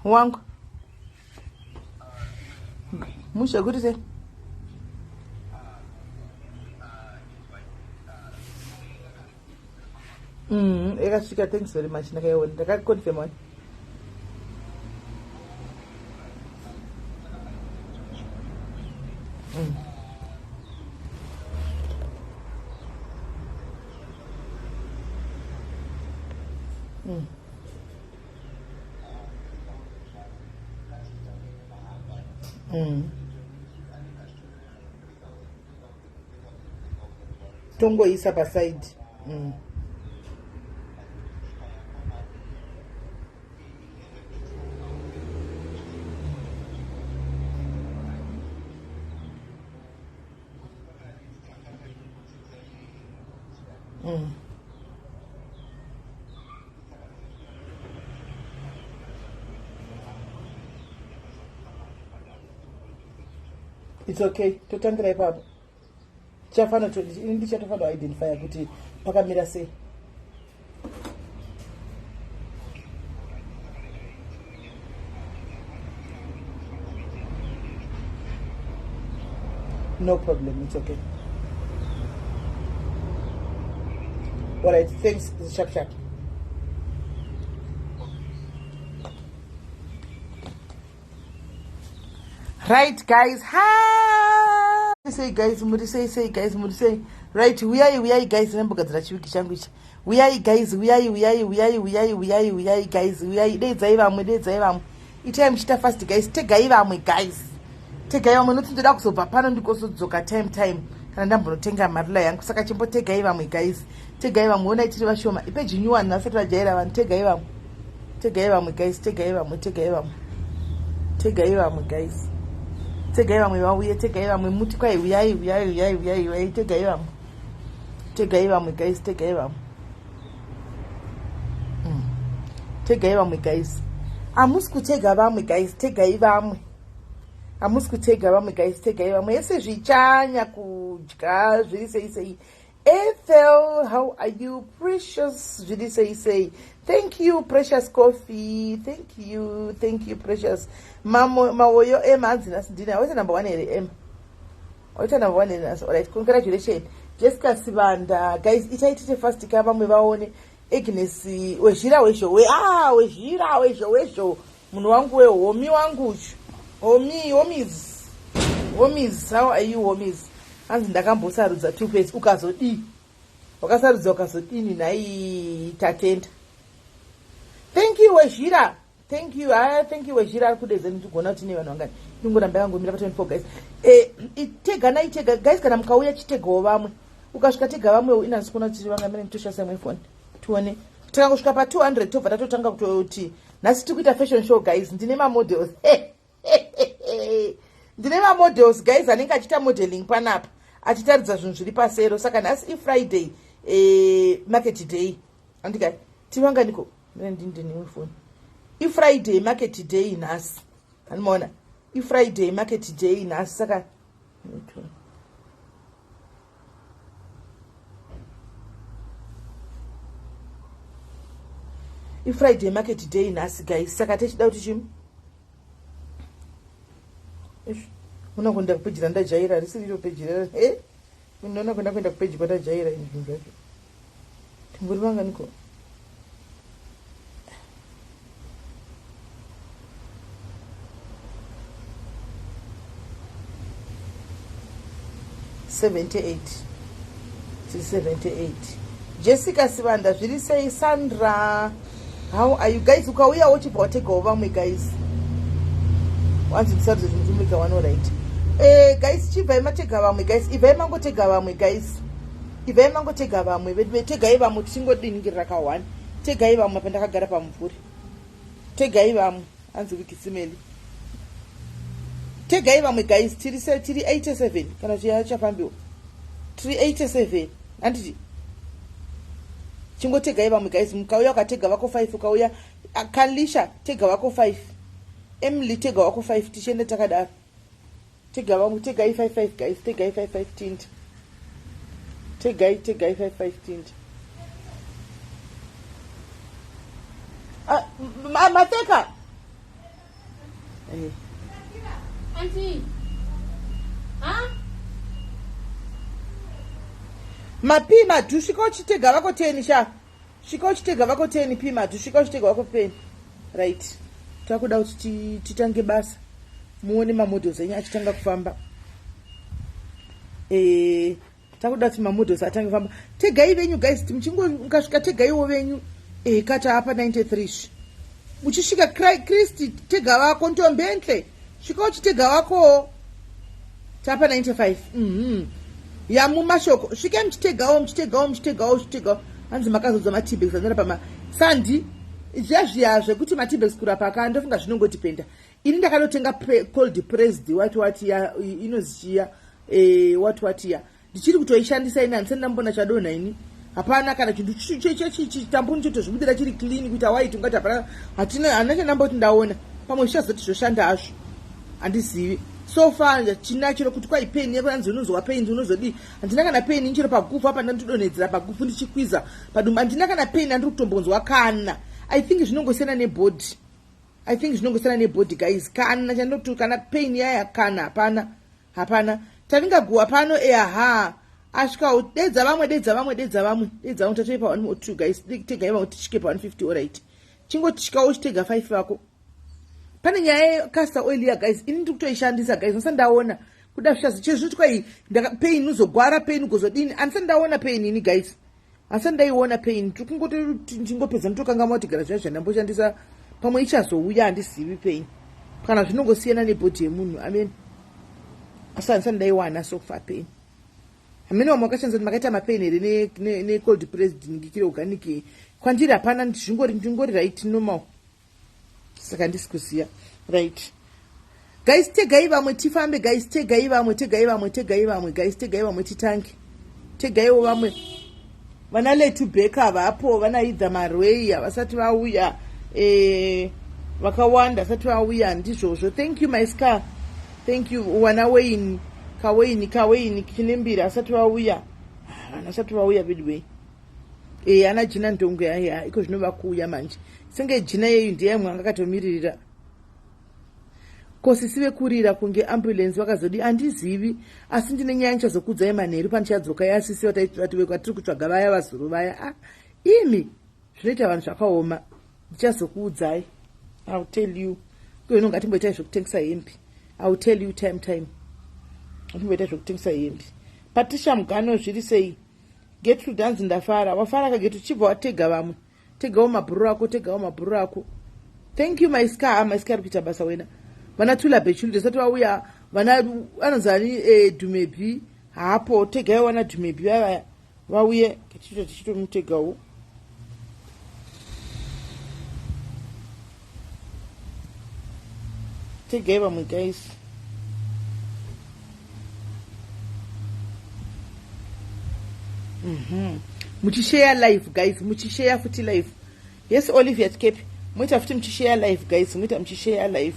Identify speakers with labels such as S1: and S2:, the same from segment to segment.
S1: Wangu. Mushe kuti sei? Yakasvika, thanks very much. Ndakaiona, ndakaconfirm one. Tongoisa paside. It's okay, totangira ipapo. Tichafana, ini ndichatofanira kuidentifya kuti pakamira sei. No problem, it's okay. All right, thanks, sharp sharp. Right guys, hi sei guys, muri sei sei guys, muri sei? Right, uyai, uyai guys, ndambogadzira chiwiki changu ichi. Uyai guys, uyai, uyai, uyai, uyai, uyai, uyai guys, uyai, deidzai vamwe, deidzai vamwe. Itai muchiita fast guys, tegai vamwe guys. Tegai vamwe, noti ndoda kuzobva pano ndikosodzoka time time kana ndambonotenga marula yangu, saka chimbotegai vamwe guys. Tegai vamwe, onai tiri vashoma. Ipeji new one vasati vajaira vanhu, tegai vamwe. Tegai vamwe guys, tegai vamwe, tegai vamwe. Tegai vamwe guys. Tegai vamwe vauye, tegai vamwe muti kwai uyai, uyai, uyai, uyai, uyai, tegai vamwe. Tegai vamwe guys, tegai vamwe. Tegai vamwe guys. Hamusi kutega vamwe guys, tegai vamwe. Hamusi kutega vamwe guys, tegai vamwe. Ese zvichanya kudya zviri sei sei. Ethel, how are you? Precious, zviri sei sei. Thank you, Precious Coffee. Thank you, thank you, Precious. Mamo, mawoyo Emma hanzi nhasi ndini. Waita number one here Emma? Waita number one here nhasi? Alright, congratulations. Jessica Sibanda. Guys, itai tite fast ka vamwe vaone. Agnes wezhira wezho we ah wezhira wezho wezho. Munhu wangu we homi wangu. Homi, homies. Homies, how are you homies? Hanzi ndakambosarudza two face ukazodii? Wakasarudza ukazodini nhai Tatenda? Thank you Wezhira. Thank you. Ah, thank you Wezhira ari kudedza ndigona kuti ne vanhu vangani. Ndingoramba yangomira pa 24 guys. Eh, tega nai tega guys, kana mukauya chitegawo vamwe. Ukasvika tega vamwe inasi kuona kuti vangamira nditoshandisa imwe phone. Tione. Tikangosvika pa 200 tobva tatotanga kutoti nhasi tiri kuita fashion show guys. Ndine mamodels. Ndine mamodels guys anenge achiita modeling panapa achitaridza zvinhu zviri pasero. Saka nhasi ifriday, market day. Andikai tivanganiko? Ndine phone. Ifriday market day nhasi. Anomaona ifriday market day nhasi, saka ifriday market day nhasi guys. Saka tichida kuti chii? Una kuenda kupeji randajaira risiri iro peji. Unoona kuenda kupeji kwatajaira ini zvinhu zvacho. Timbori vanganiko? 78, tiri 78. Jessica Sivanda, zviri sei? Sandra, how are you guys? Ukauya uchibva wategawo vamwe guys. Wanzi ndisarudze zvinhu zvimwika one. Alright, guys, chibvai matega vamwe guys. Ibvai mangotega vamwe guys, ibvai mangotega vamwe vedu. Tegai vamwe tichingodiningirira ka one. Tegai vamwe pandakagara pamumvuri. Tegai vamwe. Hanzi wikisimeli tegai vamwe guys. Tiri tiri 87 kana kuti yachafambiwa. Tiri 87 handiti? Chingotegai vamwe guys. Mukauya ukatega vako 5, ukauya Kalisha, tega vako 5. Emily, tega wako 5. Tichienda takadaro. Tega vamwe, tegai 5 5 guys, tegai 5 5 tindi. Tegai, tegai 5 5 tindi. Mateka. Eh.
S2: Auntie. Ha?
S1: Mapi madhu svika uchitega vako teni sha. Svika uchitega vako teni pi madhu svika uchitega vako peni. Right. Takuda kuti titange basa. Muone mamodels enyu achitanga kufamba. Eh, takuda kuti mamodels atange kufamba. Tegai venyu guys, muchingo mukasvika tegaiwo venyu. Eh, kata apa 93 svi. Uchisvika Christy tega vako ntombentle. Svika uchitega vakowo. Tapa 95. Mhm. Ya mumashoko. Svikai muchitegawo muchitegawo muchitegawo muchitegawo. Hanzi makazodzwa matibex anorapa ma sandi zviya zviya zvekuti matibex kurapa aka ndofunga zvinongotipenda. Ini ndakanotenga cold pressed what what ya inozi chiya eh what what ya. Ndichiri kutoishandisa ini handisati ndambona chadonha ini. Hapana kana chinhu chitambuni chotozvibudira chiri clean kuita white ungati hapana hatina handina chandamboti ndaona. Pamwe zvichazoti zvoshanda hazvo. Handizivi. So far china chero kuti kwai pain yako yanzi unonzwa pain unozodii. Handina kana pain chero pagufu apa ndandidonhedzera pagufu ndichikwiza padumbu handina kana pain andiri kutombonzwa kana. I think zvinongosiyana nebody. I think zvinongosiyana nebody guys. Kana chandoti kana pain yaya kana hapana. Hapana. Tavinga guwa pano eaha. Asvika dedza vamwe dedza vamwe dedza vamwe dedza vamwe tatoi pa 102 guys. Tegai vamwe tisvike pa 150 alright. Chingotishikawo chitega 5 vako. Pane nyaya yecastor oil ya guys. Ini ndiri kutoishandisa guys. Ndisati ndaona kuda zvichazi chezvinoitwa kwai pain uzogwara pain ugozodini. Andisati ndaona pain ini guys. Asi ndaiona pain tikungoti ndingopedza nditokangamwa kuti gara zviya zvandamboshandisa pamwe ichazouya handizivi pain kana zvinongosiyana nebhodhi yemunhu amen asi handisati ndaiwana so far pain hamene vamwe vakashandisa kuti makaita mapain here necold pressed ngikiri organic kwandiri hapana zvingori ndingori right normal saka ndisi kuziya right guys tegai vamwe tifambe guys tegai vamwe tegai vamwe tegai vamwe guys tegai vamwe titange tegaiwo vamwe vana letu beka vapo vana idha marwei havasati vauya eh, vakawanda vasati vauya ndizvozvo thank you my scar thank you wana wayne kawaini kawaini chinembiri asati vauya ah, vana vasati vauya veduwei e ana jina ndongo yaya iko zvino vakuuya manje senge jina yeyu ndiye mwanga akatomiririra ko sisi vekurira kunge ambulance vakazodi andizivi asi ndine nyaya ndichazokuudzai manheru pandichadzoka yasisi vatiri kutsvaga vaya vazuru vaya ah imi zvinoita vanhu zvakaoma ndichazokuudzai ill tell you kuino ngatimboitai zvekutengesa hembe ill tell you time time ngatimboitai zvekutengesa hembe patricia mugano zviri sei Gertrude hanzi ndafara. Wafara ka Gertrude chibva watega vamwe. Tegawo mabhururu ako, tegawo mabhururu ako. Thank you my scar, ah, my scar kuita basa wena. Vana Tula Bechulu tisati vauya, vana anonzi ani eh, Dumebi hapo, tegai wana Dumebi vaya vauye tichito tichitomutegawo. Tegai vamwe guys. Mhm. Muchisheya live guys, muchisheya futi live. Yes Olivia Tkepi, muita futi muchisheya live guys, muita muchisheya live.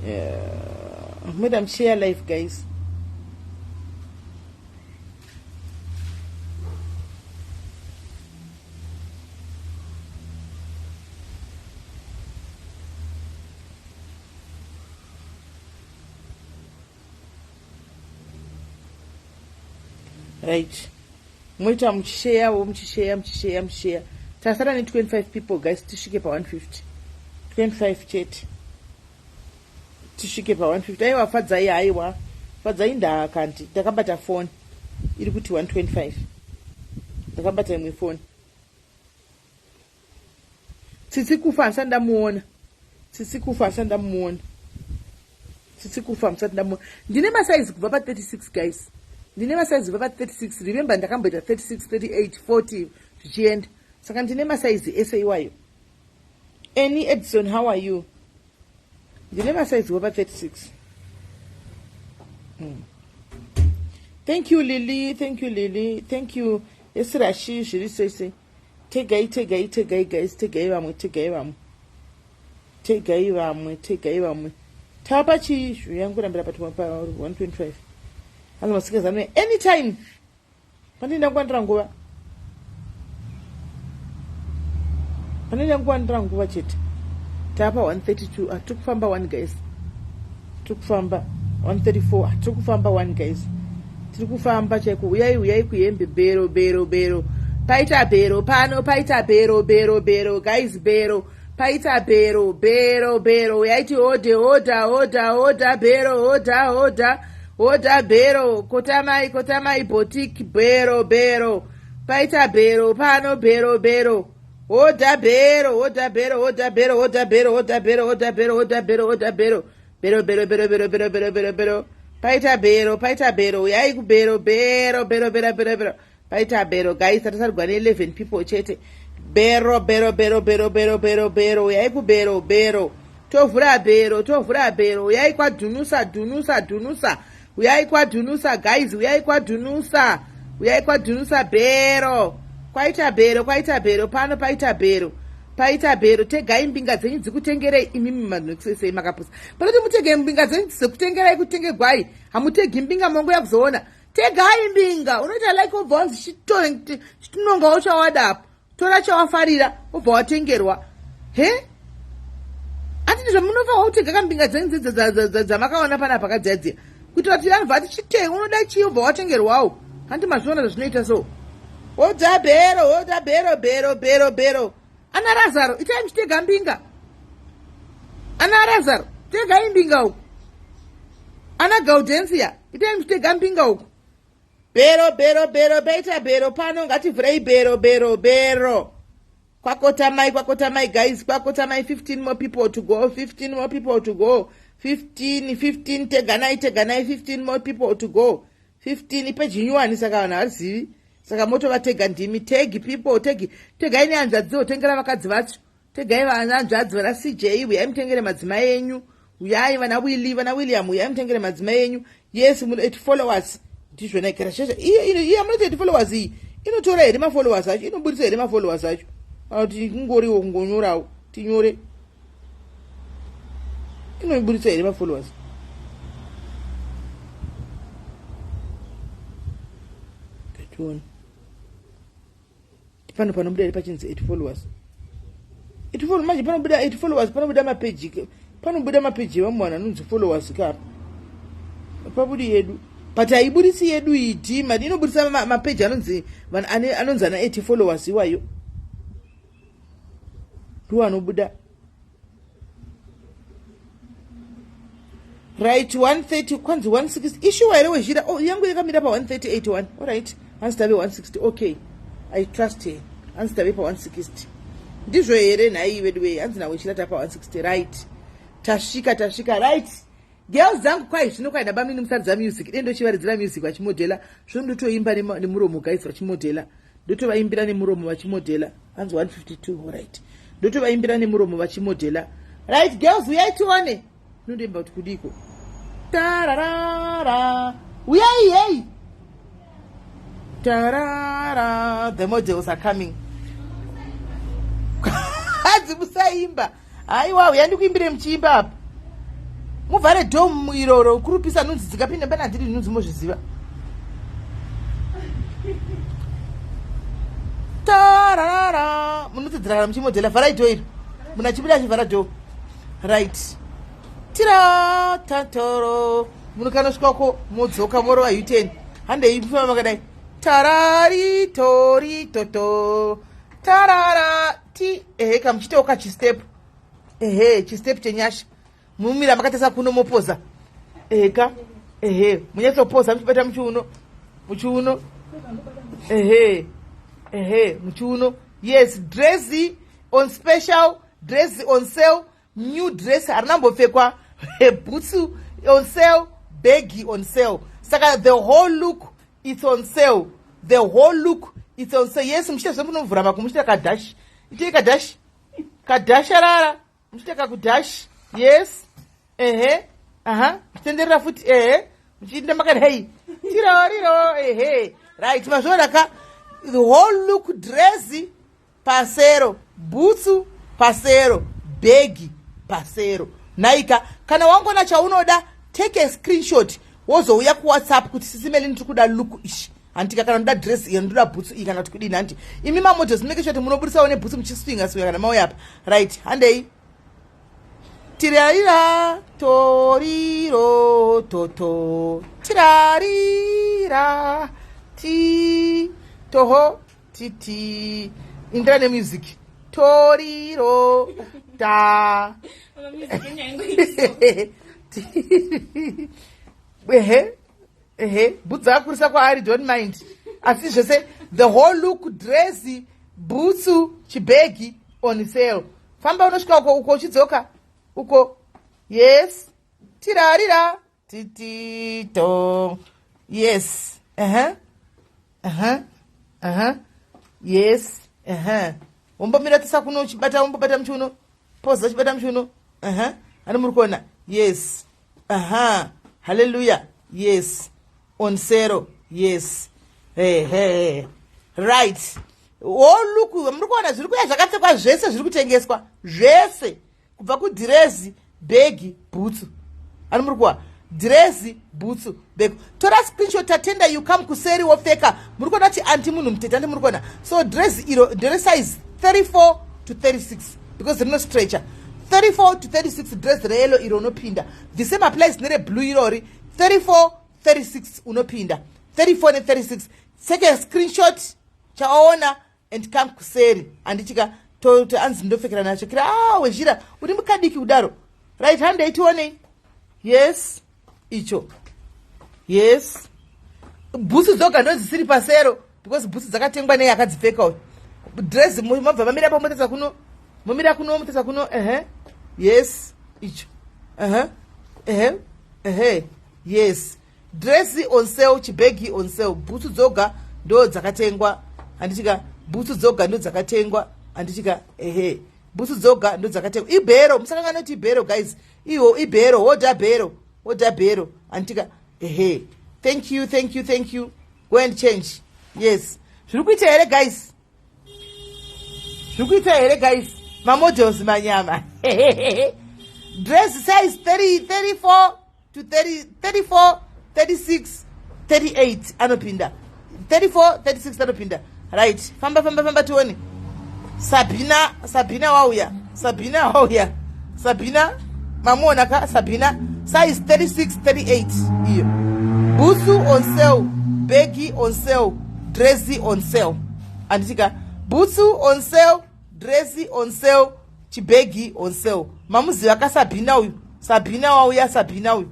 S1: Yeah. Muita muchisheya live guys. Right, moita muchisheyawo muchisheya muchisheya muchisheya. Tasara ne 25 people guys, tisvike pa 150. 25 chete tisvike pa 150. Aiwa Fadzai, aiwa Fadzai ndakanti ndakabata foni iri kuti 125, ndakabata imwe foni. Tsitsi kufa handisati ndamuona. Tsitsi kufa handisati ndamuona. Tsitsi kufa handisati ndamuona. Ndine masaizi kubva pa 36 guys. Ndine masaizi kubva pa 36. Remember ndakamboita 36, 38, 40 zvichienda. Saka ndine masaizi ese iwayo. Annie Edson, how are you? Ndine masaizi kubva pa 36. Thank you Lily, thank you Lily, thank you. Esirashi zviri sei sei. Tegai tegai tegai guys, tegai vamwe, tegai vamwe. Tegai vamwe, tegai vamwe. Tapa chii zviyangu kurambira pa 125. Hanzi masika zano anytime. Pandinoenda kuwandira nguva. Pandinoenda kuwandira nguva chete. Tapa 132. Hatiri kufamba 1 guys. Tiri kufamba 134. Hatiri kufamba 1 guys. Tiri kufamba chaiko. Uyai uyai kuhembe bhero bhero bhero. Paita bhero pano paita bhero bhero bhero guys bhero. Paita bhero bhero bhero. Uyai tihodhe hodha hodha hodha bhero hodha hodha hodha bhero. Kotamai kotamai boutique bhero bhero. Paita bhero pano bhero bhero. Hodha bhero hodha bhero hodha bhero hodha bhero hodha bhero hodha bhero hodha bhero hodha bhero bhero bhero bhero bhero bhero bhero bhero bhero paita bhero paita bhero uyai kubhero bhero bhero bhero bhero bhero paita bhero guys tatasarigwa ne11 people chete bhero bhero bhero bhero bhero bhero bhero uyai kubhero bhero tovhura bhero tovhura bhero uyai kwadhunusa dhunusa dhunusa uyai kwadhunusa guys uyai kwadhunusa uyai kwadhunusa bhero kwaita bhero kwaita bhero pano paita bhero paita bhero tegai mbinga dzenyu dzikutengerei imimi manhokisesei makapusa panoti mutege mbinga dzenyu dzekutengerai kutenge gwai hamutegi mbinga mongo yakuzoona tegai mbinga unoita like wobva wanzi chitinongawo chawadapo tora chawafarira wobva watengerwa he ati ndizvo kutega kambinga dzenyu dzamakaona panapa kadziyadziya kuitira kuti anobva ati chitenge unoda chii wobva watengerwawo handi mazviona zvazvinoita so hodha bhero hodha bhero bhero bhero bhero ana razaro itai muchitega mbinga ana razaro tegai mbinga uku ana gaudensia itai muchitega mbinga uku bhero bhero bhero beita bhero pano ngativhurei bhero bhero bhero kwakotamai kwakotamai guys kwakotamai 15 more people to go 15 more people to go 15 15 teganai teganai 15 more people to go 15 ipeji nyuwani saka vanhu havazivi saka motovatega ndimi tag people tag tegai nehanzvadziwo tengera vakadzi vacho tegai vanhanzvadzi vana cj uyai mutengere madzimai enyu uyai vana willi vana william uyai mutengere madzimai enyu yes at followers ndizvona ikara shesha iye munoti at followers iyi inotora here mafollowers acho inoburitsa here mafollowers acho kana kuti kungoriwo kungonyorawo tinyore inoburitsa here mafollowers tione pano panobuda here pachinzi 8 followers 8 followers manje panobuda 8 followers panobuda mapeji panobuda mapeji evamwe vanhu anonzi followers kapa pabudi yedu but haibudisi yedu iyi dhima inobudisa mapeji anonzi anonzi ana 8 followers iwayo ndiwo anobuda right 130 kwanzi 160 ishuwa here wezhira oh, yangu yakamira pa 130 alright hanzi tave 160 okay i trust her hanzi tave pa 160 ndizvo here nhai vedu wei hanzi nawechira tapa 160 right tasvika tasvika right girls dzangu kwai zvino kwai nabamini musaridza music dei ndochivaridzira music vachimodhela zvino ndotoimba nemuromo guys vachimodhela ndotovaimbira nemuromo vachimodhela hanzi 152 alright ndotovaimbira nemuromo vachimodhela right girls uyai tione nondoimba kuti kudiko tararara uyai hei tarara the models are coming hanzi musaimba haiwa uya ndikuimbire muchiimba apa muvhare dom iroro kurupisa nhunzi dzingapinda mbena handiri nhunzi mozviziva tarara munotsidzira kana muchimodhela vharai dho iro munhu achibuda achivhara dho right tira tatoro munhu kanosvikako modzoka morova uten handei mufamba makadai tarari tori toto tarara ti ehe kamuchitewo kachistep ehe chistep chenyasha mumira makatesa kuno mopoza eheka ehe munyatsopoza muchibata muchiuno muchiuno ehe ehe muchiuno yes dress on special dress on sale new dress harina mbopfekwa bhutsu on sale begi on sale saka the whole look it's on sale the whole look it's on sale yes muchiita zvemunovhura mako muchiita kadash itei kadash kadasharara muchiita kakudash yes ehe aha muchitenderera futi ehe muchiinda makadai tiroriro ehe right mazviona ka the whole look dress pasero bhutsu pasero bhegi pasero naika kana wangona chaunoda take a screenshot wozouya kuwhatsapp kuti sisimeli ndiri kuda look ishi handika kana ndoda dress iyo ndoda bhutsu iyi kana kuti kudini handi imi mamodels make sure kuti munobudisawo nebhutsu muchiswinga swinga kana mauya apa right handei Tirarira toriro toto tirarira ti toho titi indira nemusic toriro ta ehe ehe bhutsu akurisa kwaari, don't mind, asi zvese, the whole look, dress, bhutsu, chibhegi on sale. Famba unosvika uko, uko uchidzoka uko. Yes, tirarira titito. Yes, uh-huh. Yes, Wombomira tisa kuno uchibata, wombobata muchiuno, poza uchibata muchiuno. Ani muri kuona? Yes, aha, hallelujah. Yes, on sale. Yes, ehe, right. Whole look, muri kuona zviri kuya zvakapfekwa zvese, zviri kutengeswa zvese, kubva kudhirezi, bhegi, bhutsu. Ani muri kuwa dhirezi, bhutsu, bhegi. Tora screenshot. Tatenda, you come kuseri wopfeka. Muri kuona kuti anti munhu mutete, andi muri kuona? So dress iro ndere size 34 to 36 because rinostretcha 34 to 36. Dress reyellow iro unopinda. The same applies nereblue irori, 34 36 unopinda, 34 ne36. Take a screenshot chawaona and come kuseri, handitika? To anzi ndopfekera nacho kira. Ah, wezhira uri mukadiki kudaro. Right, handei tionei. Yes, icho. Yes, bhutsu dzoga ndo dzisiri pasale because bhutsu dzakatengwa nei akadzipfeka uyu. Dress mabva mamira pamotesa kuno, momira kuno, motesa kuno. Ehe, yes, icho. Ehe, ehe, ehe. Yes, dress on sale, chibhegi on sale, bhutsu dzoga ndo dzakatengwa, handitika? Bhutsu dzoga ndo dzakatengwa, handitika? Ehe, bhutsu dzoga ndo dzakatengwa. Ibhero, musakangana kuti ibhero, guys. Iwo ibhero, hodha bhero, hodha bhero, handitika? Ehe, thank you, thank you, thank you. Go and change. Yes, zviri kuita here, guys? Zviri kuita here, guys? Mamodels manyama. Dress size 30, 34 to 30, 34 36 38 anopinda, 34 36 anopinda. Right, famba, famba, famba tione. Sabhina, Sabhina wauya, Sabhina wauya. Sabhina mamuona ka? Sabhina size 36 38 iyo. Bhutsu on sale, bhegi on sale, dress on sale, handitika? Bhutsu on sale, dress on sale, chibhegi on sale. Mamuziva kaSabhina uyu? Sabhina wauya, Sabhina uyu.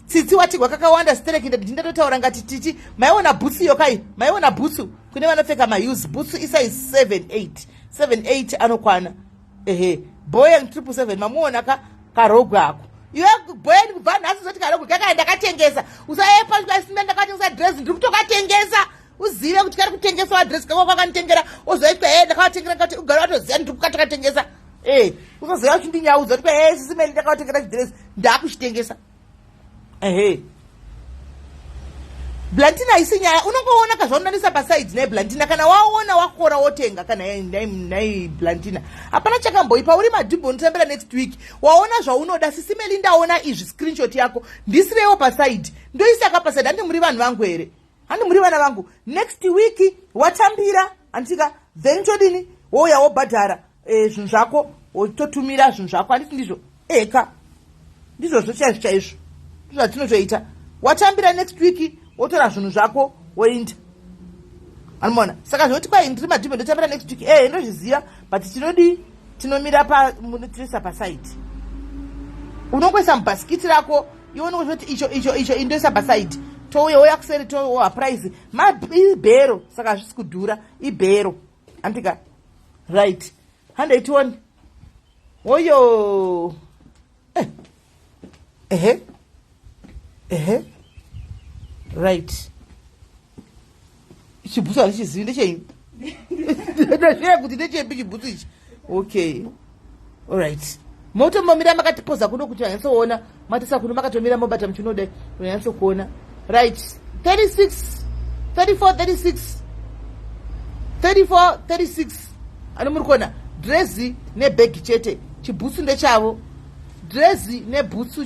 S1: Tsitsi watigwa kakawanda stereki. Ndindatotaura ngati titi maiona bhutsu iyo kai, maiona bhutsu kune vanopfeka maheels. Bhutsu isize 78, 78 anokwana. Ehe, Boeing 777, mamuona ka karogwe ako iwe Boeing? Kubva nhasi zoti karogwe kakai ndakatengesa. Usaepa simba, ndakatengesa dress, ndiri kutokatengesa. Uzive kuti kari kutengeswa dress kako kwakanditengera ozoitwa. E, ndakavatengera kati ugara watoziva ndiri kukatokatengesa. E, usaziva uchindinyaudza kuti e, sisimeli, ndakavatengera chidress, ndakuchitengesa. Ehe, Blantina haisi nyaya, unongoona kazvaunonanisa paside naye Blantina. Kana waona wakora wotenga. Kana nai Blantina hapana chakamboipa. Uri madhubho, unotambira next week. Waona zvaunoda, sisimeli, ndaona izvi, screenshot yako ndisirewo paside, ndoisaka paside. Handi muri vanhu vangu here? Handi muri vana vangu? Next week watambira, handitika? Then todini? Wouya wobhadhara zvinhu zvako, wototumira zvinhu zvako, handiti ndizvo? Eka, ndizvozvo chaizvo chaizvo, ndizvatinotoita. Watambira next week, wotora zvinhu zvako, woinda, anomaona. Saka zvekuti kwai ndiri madhibhe, ndotambira next week, e, ndozviziva, but tinodi tinomira pa tinoisa paside. Unongoisa mubhasikiti rako iwe, unongoti icho, icho, icho, indoisa paside. Touya, uya kuseri, towa price ibhero, saka hazvisi kudhura, ibhero, andika? Right, handei tione. Oyo, eh. Ehe, ehe, right. Chibhutsu handichizivi ndechenyu, ndazviya kuti ndechepi chibhutsu ichi. Okay, alright, motombomira makatipoza kuno kuti vanyatsoona. Matisa kuno, makatomira, mobata muchinodai, vanyatsokuona. Right, 36 34 36 34 36, ani muri kuona? Drezi nebhegi chete, chibhutsu ndechavo. Drezi nebhutsu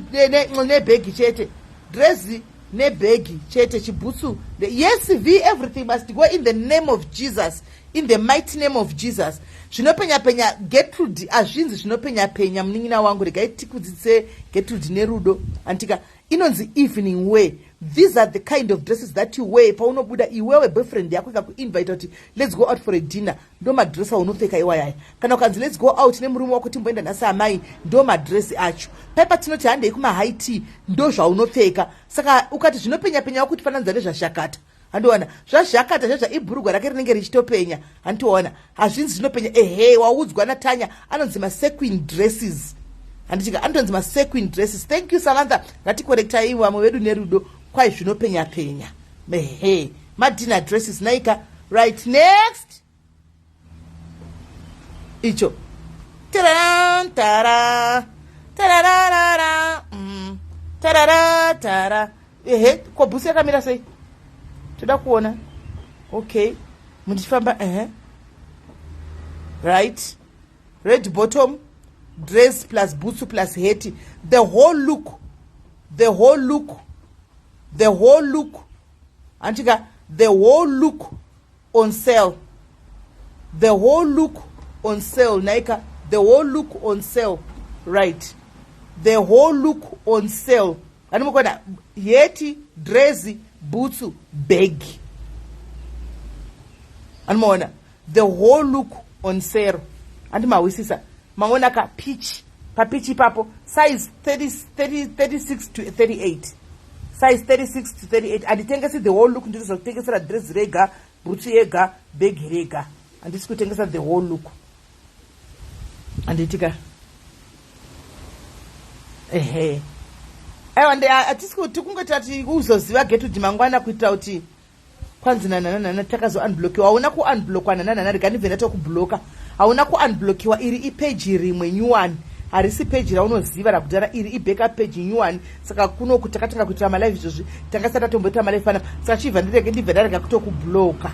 S1: nebhegi chete, drezi. Nebhegi chete, chibhutsu. Yes, v everything must go in the name of Jesus, in the mighty name of Jesus. Zvinopenya penya, Gertrude, hazvinzi zvinopenya penya. Munin'ina wangu, regai tikudzidzise, Gertrude, nerudo. Antika inonzi evening wear. These are the kind of dresses that you wear paunobuda iwewe, boyfriend yako ikakuinvita kuti, "Let's go out for a dinner," ndo madress aunopfeka iwayaya. Kana ukanzi, "Let's go out nemurume wako, timboenda nhasi amai," ndo madress acho. Paipa tinoti handei kumahigh tea, ndo zvaunopfeka. Saka ukati zvinopenya penya, wakuti fananidza nezvashakata. Handiona zvazvakata zvezva ibhurugwa rake rinenge richitopenya. Handiona hazvinzi zvinopenya. Ehe, waudzwa naTanya, anonzi masequin dresses. Handitika anotonzi masequin dresses. Thank you, Samantha. Ngatikorektai vamwe vedu nerudo. Kwai zvinopenya penya, ehe, madinner dresses naika. Right, next icho. Tara tara tarararara, tarara tara. Ehe, ko bhutsu yakamira sei? Toda kuona. Okay, muchifamba. Ehe, right, red bottom dress plus bhutsu plus hat, the whole look, the whole look, the whole look. Antika the whole look on sale, the whole look on sale naika, the whole look on sale. Right, the whole look on sale. Animukona hat, dress, bhutsu, bag. Animaona the whole look on sale. Andimahwisisa? Maona ka peach, papeach ipapo, size 30, 30, 36 to 38, size 36 to 38. Handitengesi the whole look. Ndirizokutengesera dress rega, bhutsu yega, bhegi rega. Handisi kutengesa the whole look, handitika? Ehe, aiwa, hatisi tikungoti ati uzoziva Getudi mangwana, kuitira kuti kwanzi nananana takazounblockiwa. Hauna kuunblockwa, nananana. Rega ndibve ndatokubloka. Hauna kuunblockiwa. Iri ipeji rimwe new one, harisi peji raunoziva rakudhara. Iri ibackup page new one. Saka kunoku takatanga kuitira malive izvozvi, tanga sati tatomboita malive panapa. Saka chibva ndirege, ndibve ndarega kutokubloka.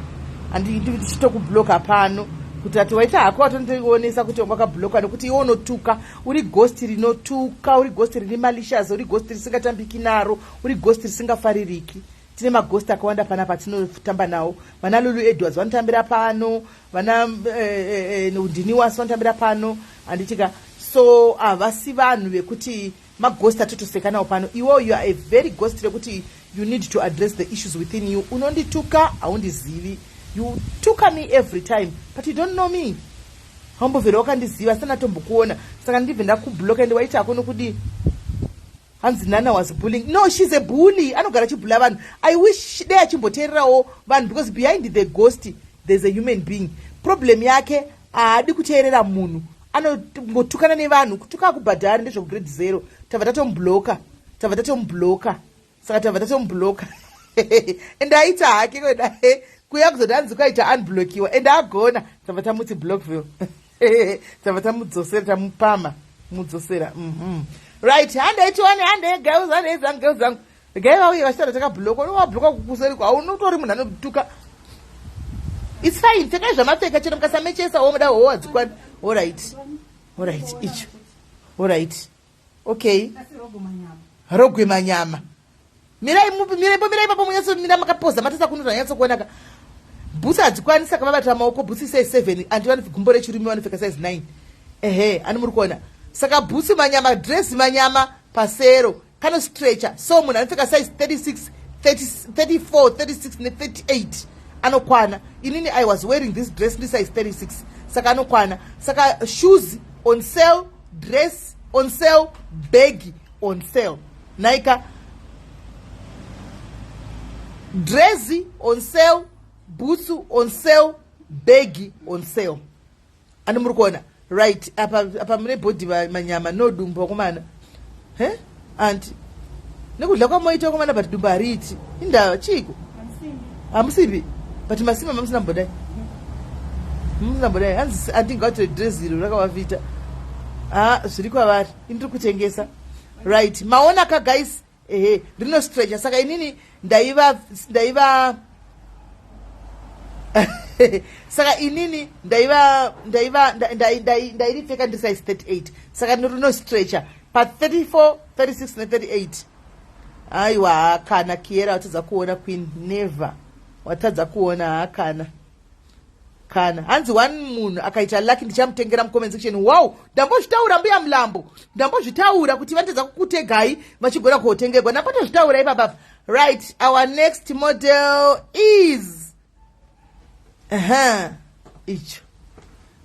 S1: Ndichitokubloka pano kuti ati waita hako watondionesa kuti wanga wakabloka, nekuti iwe unotuka, uri ghost rinotuka, uri ghost rine malicious, uri ghost risingatambiki naro, uri ghost risingafaririki. Tine maghost akawanda panapa tinotamba nawo. Vana Lulu Edwards vanotambira pano, vana Ndiniwas vanotambira pano, handitika? So havasi vanhu vekuti maghost atotoseka nawo pano. Iwo you are a very ghost rekuti you need to address the issues within you. Unondituka, haundizivi. You tuka me every time, but you don't know me. Haumbovhera wakandiziva, sina tombokuona. Saka ndibve ndakubloka. Ende waiti hako nokudii? Hanzi Nana was bullying. No, she's a bully. Anogara achibhula vanhu. I wish dei achimboteererawo vanhu, because behind the ghost there's a human being. Problem yake, haadi kuteerera munhu, anongotukana nevanhu. Kutuka akubhadhari, ndezvekugrade zero. Tabva tatomubloka, tabva tatomubloka. Saka tabva tatomubloka, ende aita hake kweda kuya kuzoti hanzi kwaita unblockiwa, ende agona. Tabva tamuti Blockville, tabva tamudzosera, tamupama mudzosera. Right, handei tione. Handei girls, handei zangu, girls zangu. Regai vauye vachitaura takabloka. Unowabloka kukuseri kwaunotori munhu anotuka. It's fine, pfekai zvamapfeka, chero mukasamechesa womuda howa dzikwani. Alright, alright, icho. Alright, okay, rogwe manyama. Mirai, mirai, mirai ipapo, munyatsomira makapoza matasa kuno zvanyatsokuonaka. Bhutsu hadzikwanisi, saka vabata maoko. Bhutsu size 7, andi vano gumbo rechirume vanopfeka size 9. Ehe, ani muri kuona? Saka bhutsu manyama, dress manyama, pasero kanostretcha. So munhu anopfeka size 36, 34, 36 ne38 anokwana. Inini I was wearing this dress ndi size 36, saka anokwana. Saka shoes on sale, dress on sale, bag on sale naika. Dress on sale, bhutsu on sale, bag on sale. Ani muri kuona? Right, apa apa mune bhodhi manyama no dumbu vakomana. He, anti nekudya kwamoita vakomana, but dumbu hariiti. Indava chiiko? Hamusimbi, but masimba mamusina mbodai, musina mbodai. Hanzi andingautire dress iro rakavafita. Ha, zviri kwavari, indiri kutengesa. Right, maona ka guys? Ehe, rinostretcha. Saka inini ndaiva saka inini ndaiva ndairipfeka ndi size 38. Saka rinostretcha pa34, 36 ne38. Aiwa, hakana Kiera, watadza kuona queen. Never watadza kuona, hakana kana. Hanzi one munhu akaita lucky ndichamutengera mucomment section. Wow, ndambozvitaura, mbuya Mulambo, ndambozvitaura kuti vatadza kukutegai vachigona kotengerwa. Ndambotozvitaura ipapapa. Right, our next model is icho.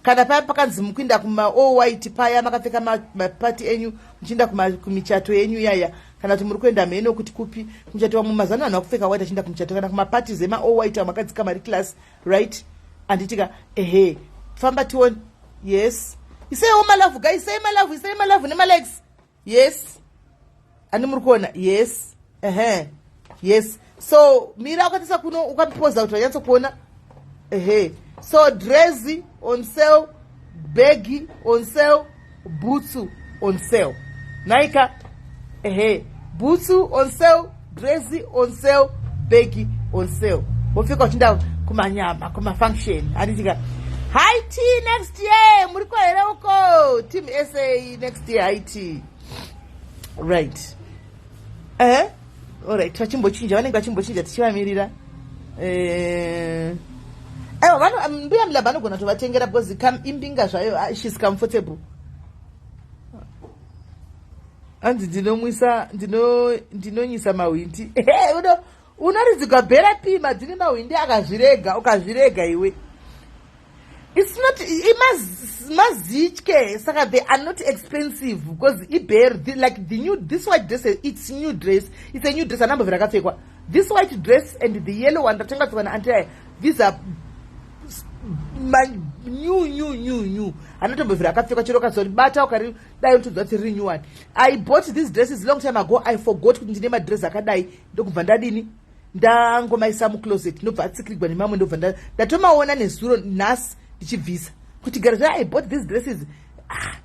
S1: Kana paya pakanzi mukuinda kuma all white paya, makapfeka mapati enyu, muchiinda kumichato yenyu yaya, kana kuti muri kuenda mheno kuti kupi kumuchato. Wamwe mazano vanhu vakupfeka white achienda kumuchato kana kumaparties ema all white amakadzika mari class, right? Anditika ehe, famba tione. Yes, iseiwo malove guys, isei malove, isei malove nemalikes. Yes, andi muri kuona? Yes, ehe, yes. So mira ukatisa kuno, ukapoza kuti vanyatsokuona. Ehe, so dress on sale, bag on sale, bhutsu on sale. Naika, ehe, bhutsu on sale, dress on sale, bag on sale. Wopfeka uchienda kumanyama, kumafunction, handitika? Hi t next year muriko here uko, team SA next year? Hi t, right. Ehe, alright, vachimbochinja, vanenge vachimbochinja, tichivamirira. Aiwa, mbuya Mulamba anogona kutovatengera because imbinga zvayo. Ah, she's comfortable. Hanzi ndinomwisa, ndinonyisa mahwindi. Unoridzigwa bhera pima dzine mahwindi akazvirega, ukazvirega iwe. It's not mazitye, saka they are not expensive because iber like the new, this white dress, it's new dress, it's a new dress, anambobvira akapfekwa. This white dress and the yellow one ndatenga pfekwa naanti aya, these are new, new, new, new, anatombobvira akapfekwa. Chero ukazoribata ukari dai unotoziva kuti riri new one. I bought these dresses long time ago. I forgot kuti ndine madress akadai, ndokubva ndadini, ndangomaisa mucloset, ndobva atsikirigwa nemamwe, ndobva ndatomaona nezuro nhasi ndichibvisa kuti gara zva. I bought these dresses. Ah,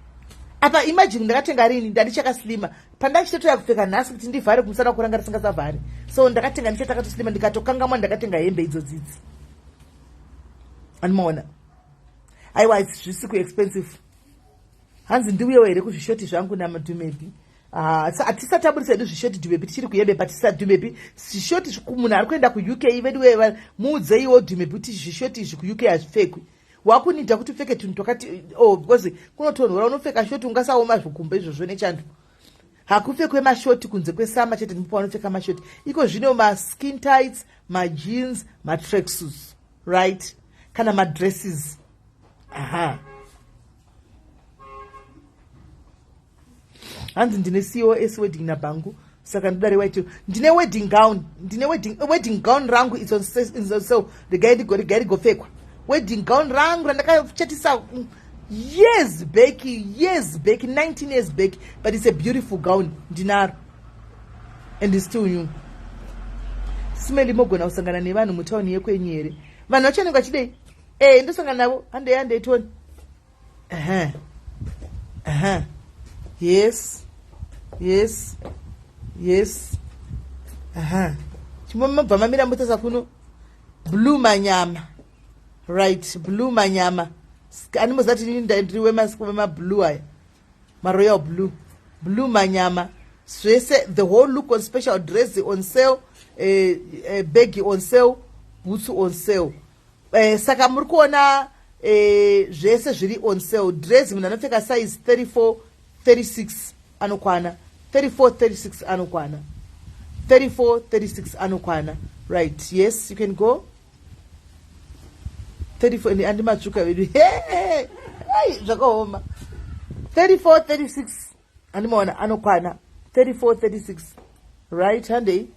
S1: apa imagine ndakatenga rini? Ndandichakaslima pandachitotoya kupfeka nhasi kuti ndivhare kumusana kuranga risingasavhari. So ndakatenga ndichatakatoslima, ndikatokangamwa ndakatenga hembe idzodzidzi. Andimaona? Aiwa, zvisi kuexpensive. Hanzi ndiuyewo here kuzvishoti zvangu namadhumebi? Ah, hatisati tabudisa hedu zvishoti, Dhumebi, tichiri kuyembe patisa. Dhumebi, zvishoti munhu ari kuenda kuUK, vedu muudzeiwo Dhumebi kuti zvishoti izvi kuUK hazvipfekwi. Wakunida kuti upfeke tunhu twakati, oh, because kunotonhora. Unopfeka shoti ungasaoma zvikumbo izvozvo nechando. Hakupfekwe mashoti kunze kwesummer chete, ndipo panopfeka mashoti. Iko zvino maskin tights, majeans, matracksuits, right, kana madresses. Aha, hanzi ndine cos wedding nabhangu, saka ndoda rewhite. Ndine wedding gown, ndine wedding gown rangu. It's on sale. Regai rigopfekwa wedding gown rangu randakachatisa years back, years back, 19 years back, but it's a beautiful gown. Ndinaro and it's still new. Simeli, mogona kusangana nevanhu mutauni yekwenyu here? Vanhu vacho vanenge vachidei? E, ndosangana navo. Handei, handei tione. Ehe, ehe, yes, aha, chimobva mamira mutasa kuno. Blue manyama, right, blue manyama. Andimboziva kuti inini ndiri wemablue aya, maroyal blue. Blue manyama zvese, the whole look on special. Dress on sale, bag on sale, boots on sale. Saka muri kuona zvese zviri on sale. Dress munhu anopfeka size 34 36 anokwana, 34 36 anokwana, 34 36 anokwana. Right, yes, you can go. 34 andimatsvuka vedu, ai, zvakaoma. 34 36 andimaona anokwana, 34 36. Right, handei.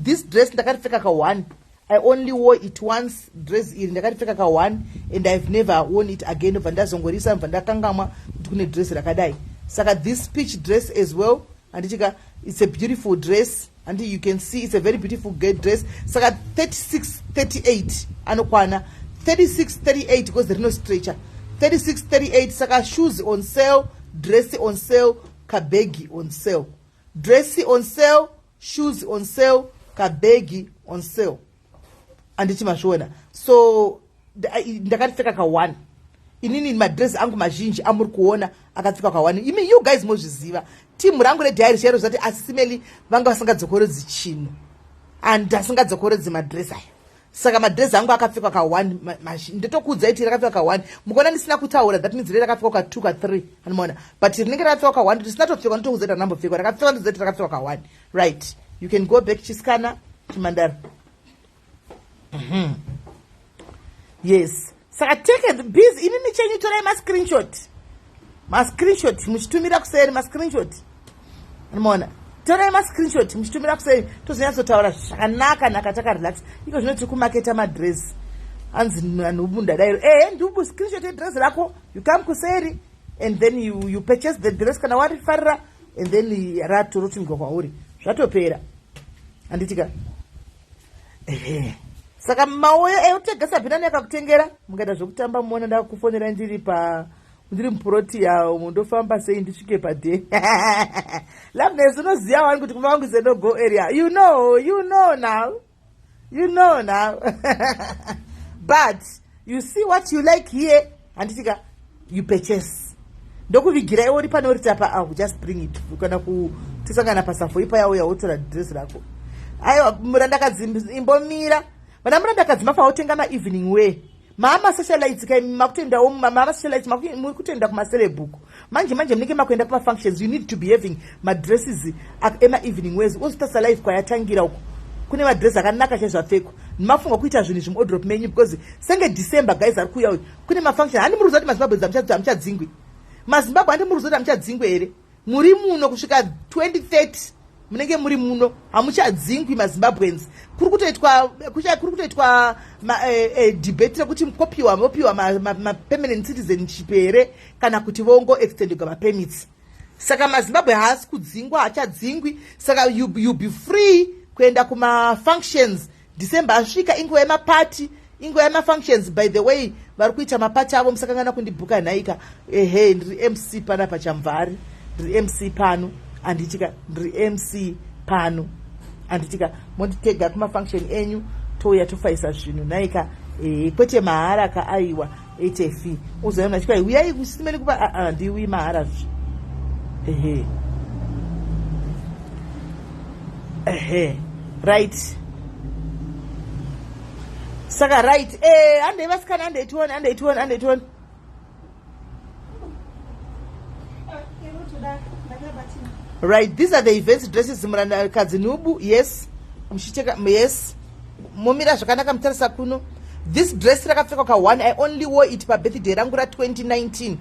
S1: This dress ndakaripfeka ka1. I only wore it once. Dress iri ndakaripfeka ka1 and I've never worn it again. Ndobva ndazongorisa, mbva ndakangamwa kuti kune dress rakadai. Saka this peach dress as well, handitika? It's a beautiful dress and you can see it's a very beautiful dress. Saka 36 38 anokwana, 36 38, because rinostretcha, 36 38. Saka shoes on sale, dress on sale, kabhegi on sale. Dress on sale, shoes on sale, kabhegi on sale. Handiti mazviona? So ndakaripfeka ka1. Inini madress angu mazhinji amuri kuona akapfekwa kawani, imi you guys mozviziva. Timu rangu rediary chairo zvati asisimeli vanga vasingadzokorodzi chinhu and asingadzokorodzi madress aya. Saka madress angu akapfekwa ka1, ndotokuudzai kuti rakapfekwa ka1. Mukaona ndisina kutaura, that means re rakapfekwa ka2, ka3, anomaona, but rinenge rakapfekwa ka1. Tisina topfekwa, ndotokuudzai kuti ranambopfekwa, rakapfekwa, ndotokuudzai kuti rakapfekwa ka1. Right, you can go back, chisikana chimandara. Yes, saka take the busy. Inini chenyu torai mascreenshot, mascreenshot muchitumira kuseri, mascreenshot, anomaona. Torai mascreenshot muchitumira kuseri, tozonyatsotaura zvakanaka naka takarelax. Iko zvino tiri kumaketa madress. Anzi nhubu ndadairo. Ehe, ndubu, screenshot yedress rako, you come kuseri and then you purchase the dress kana warifarira, and then ratorotumigwa kwauri, zvatopera, handitika? Ehe, saka mauyo eutega Sabhina akakutengera. Mukaita zvokutamba, muona ndakufonera ndiri pa ndiri muProtea umu, ndofamba sei ndisvike pade? Loveness, unoziva wani kuti kumba vangu is no go area. You know, you know now, you know now. But you see what you like here, handitika? You purchase, ndokuvigira iwe uri panorita pa ah, just bring it kana kutisangana pasafo ipa yauya wotora dress rako. Aiwa, murandakadzi, imbomira. Vana murandakadzi, mafa wotenga maevening wear. Maama socialites kai, makutoendawo maama socialites, muri kutoenda kumaceleb manje manje, munenge makuenda kumafunctions. You need to be having madresses emaevening wears. Ozitarisa life kwayatangira uko, kune madress akanaka chaizvo apfekwa. Mafunga kuita zvinhu izvi muwardrobe menyu, because senge December, guys, ari kuuya uyu, kune mafunction. Handi muri kuziva kuti maZimbabwe hamuchadzingwi? MaZimbabwe, handi muri kuziva kuti hamuchadzingwi here? Muri muno kusvika 2030, munenge muri muno, hamuchadzingwi maZimbabweans. Kuri kutoitwa debate rekuti kopiwa, vopiwa mapermanent citizenship here kana kuti vongo extendegwa mapermits. Saka maZimbabwe haasi kudzingwa, haachadzingwi. Saka you be free kuenda kumafunctions. December asvika, inguva yemapati, inguva yemafunctions. By the way, vari kuita mapati avo, musakangana kundibhuka nhaika. Ehe, ndiri MC panapa, Chamvari, ndiri MC pano, handitika? Ndiri MC pano, handitika? Monditega kumafunction enyu, touya tofaisa zvinhu nhaika. Ehe, kwete mahara ka, aiwa, ite fee. Uzoona chikwai, uyai kusimeni kupa aa, ndiwi mahara zvi. Ehe, ehe, right. Saka right, handei vasikana, handei tione, handei tione, handei tione. Right, these are the events dresses, murandakadzi nhubu. Yes, muchiteka. Yes, momira zvakanaka, mutarisa kuno. This dress rakapfekwa ka1. I only wore it pabirthday rangu ra2019,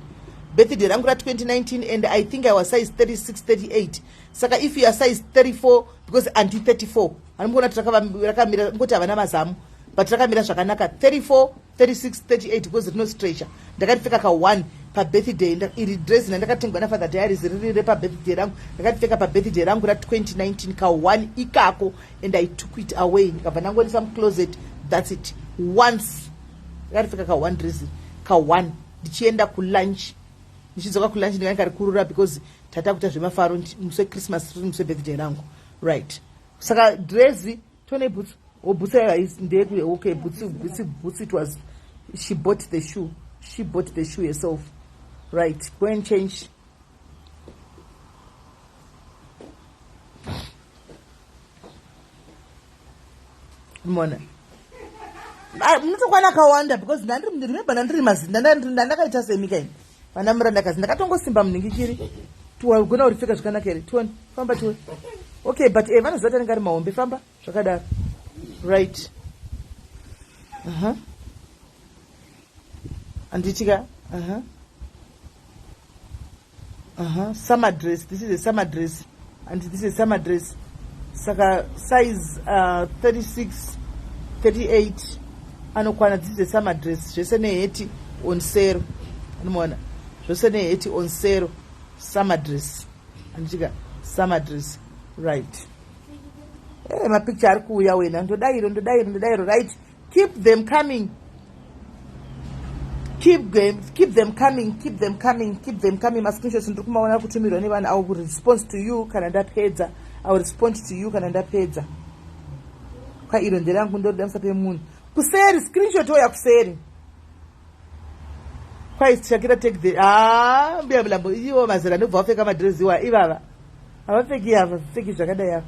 S1: birthday rangu ra2019, and I think I was size 36, 38. Saka if you are size 34, because anti 34, handimuona kuti rakamira, ngoti havana mazamu, but rakamira zvakanaka, 34, 36, 38, because rinostretcha. Ndakaripfeka ka1 pabirthday iri dress nandakatengwa naFather Diaries, riri repabirthday rangu. Ndakaripfeka pabirthday rangu ra2019 ka1 ikako, and I took it away, ndikabva ndangorisa mucloset. That's it. Once ndakaripfeka ka1 dress ka1, ndichienda kulunch, ndichidzoka kulunch, ndikanga karikurura because tata kuita zvemafaro musi weChristmas, riri musi webirthday rangu. Right, saka dress, tone boots. Oh, boots ndeye. Okay, boots, boots, boots. It was, she bought the shoe, she bought the shoe herself. Right, go and change. Mona munotokwana akawanda, because remember ndandiri mazinda, ndandakaita semika ini, vana murandakazi, ndakatongosimba munhingi chiri tiwagona kuripfeka zvakanaka here? Tione, famba tione. Okay, but vanoziva kuti anenge ari mahombe. Famba zvakadaro. Right, Handitika? Summer dress. This is a summer dress, and this is a summer dress. Saka size 36, 38 anokwana. This is a summer dress, zvese neheti on sale. Anomaona zvose neheti on sale. Summer dress, handitika? Summer dress. Right. Mapicture ari kuuya wena. Ndodairo, ndodairo, ndodairo. Right, keep them coming, keep them, keep them coming, keep them coming, keep them coming. Mascreenshots ndiri kumaona kutumirwa nevanhu. I will respond to you kana ndapedza. I will respond to you kana ndapedza. Kwairo nderangu, ndorida, musape munhu kuseri. Screenshot oya kuseri. Kwai Shakira take the ah mbuya Mulambo iwo mazera anobva vapfeka madress iwa ivava. Havapfeki ava, pfeki zvakadai ava.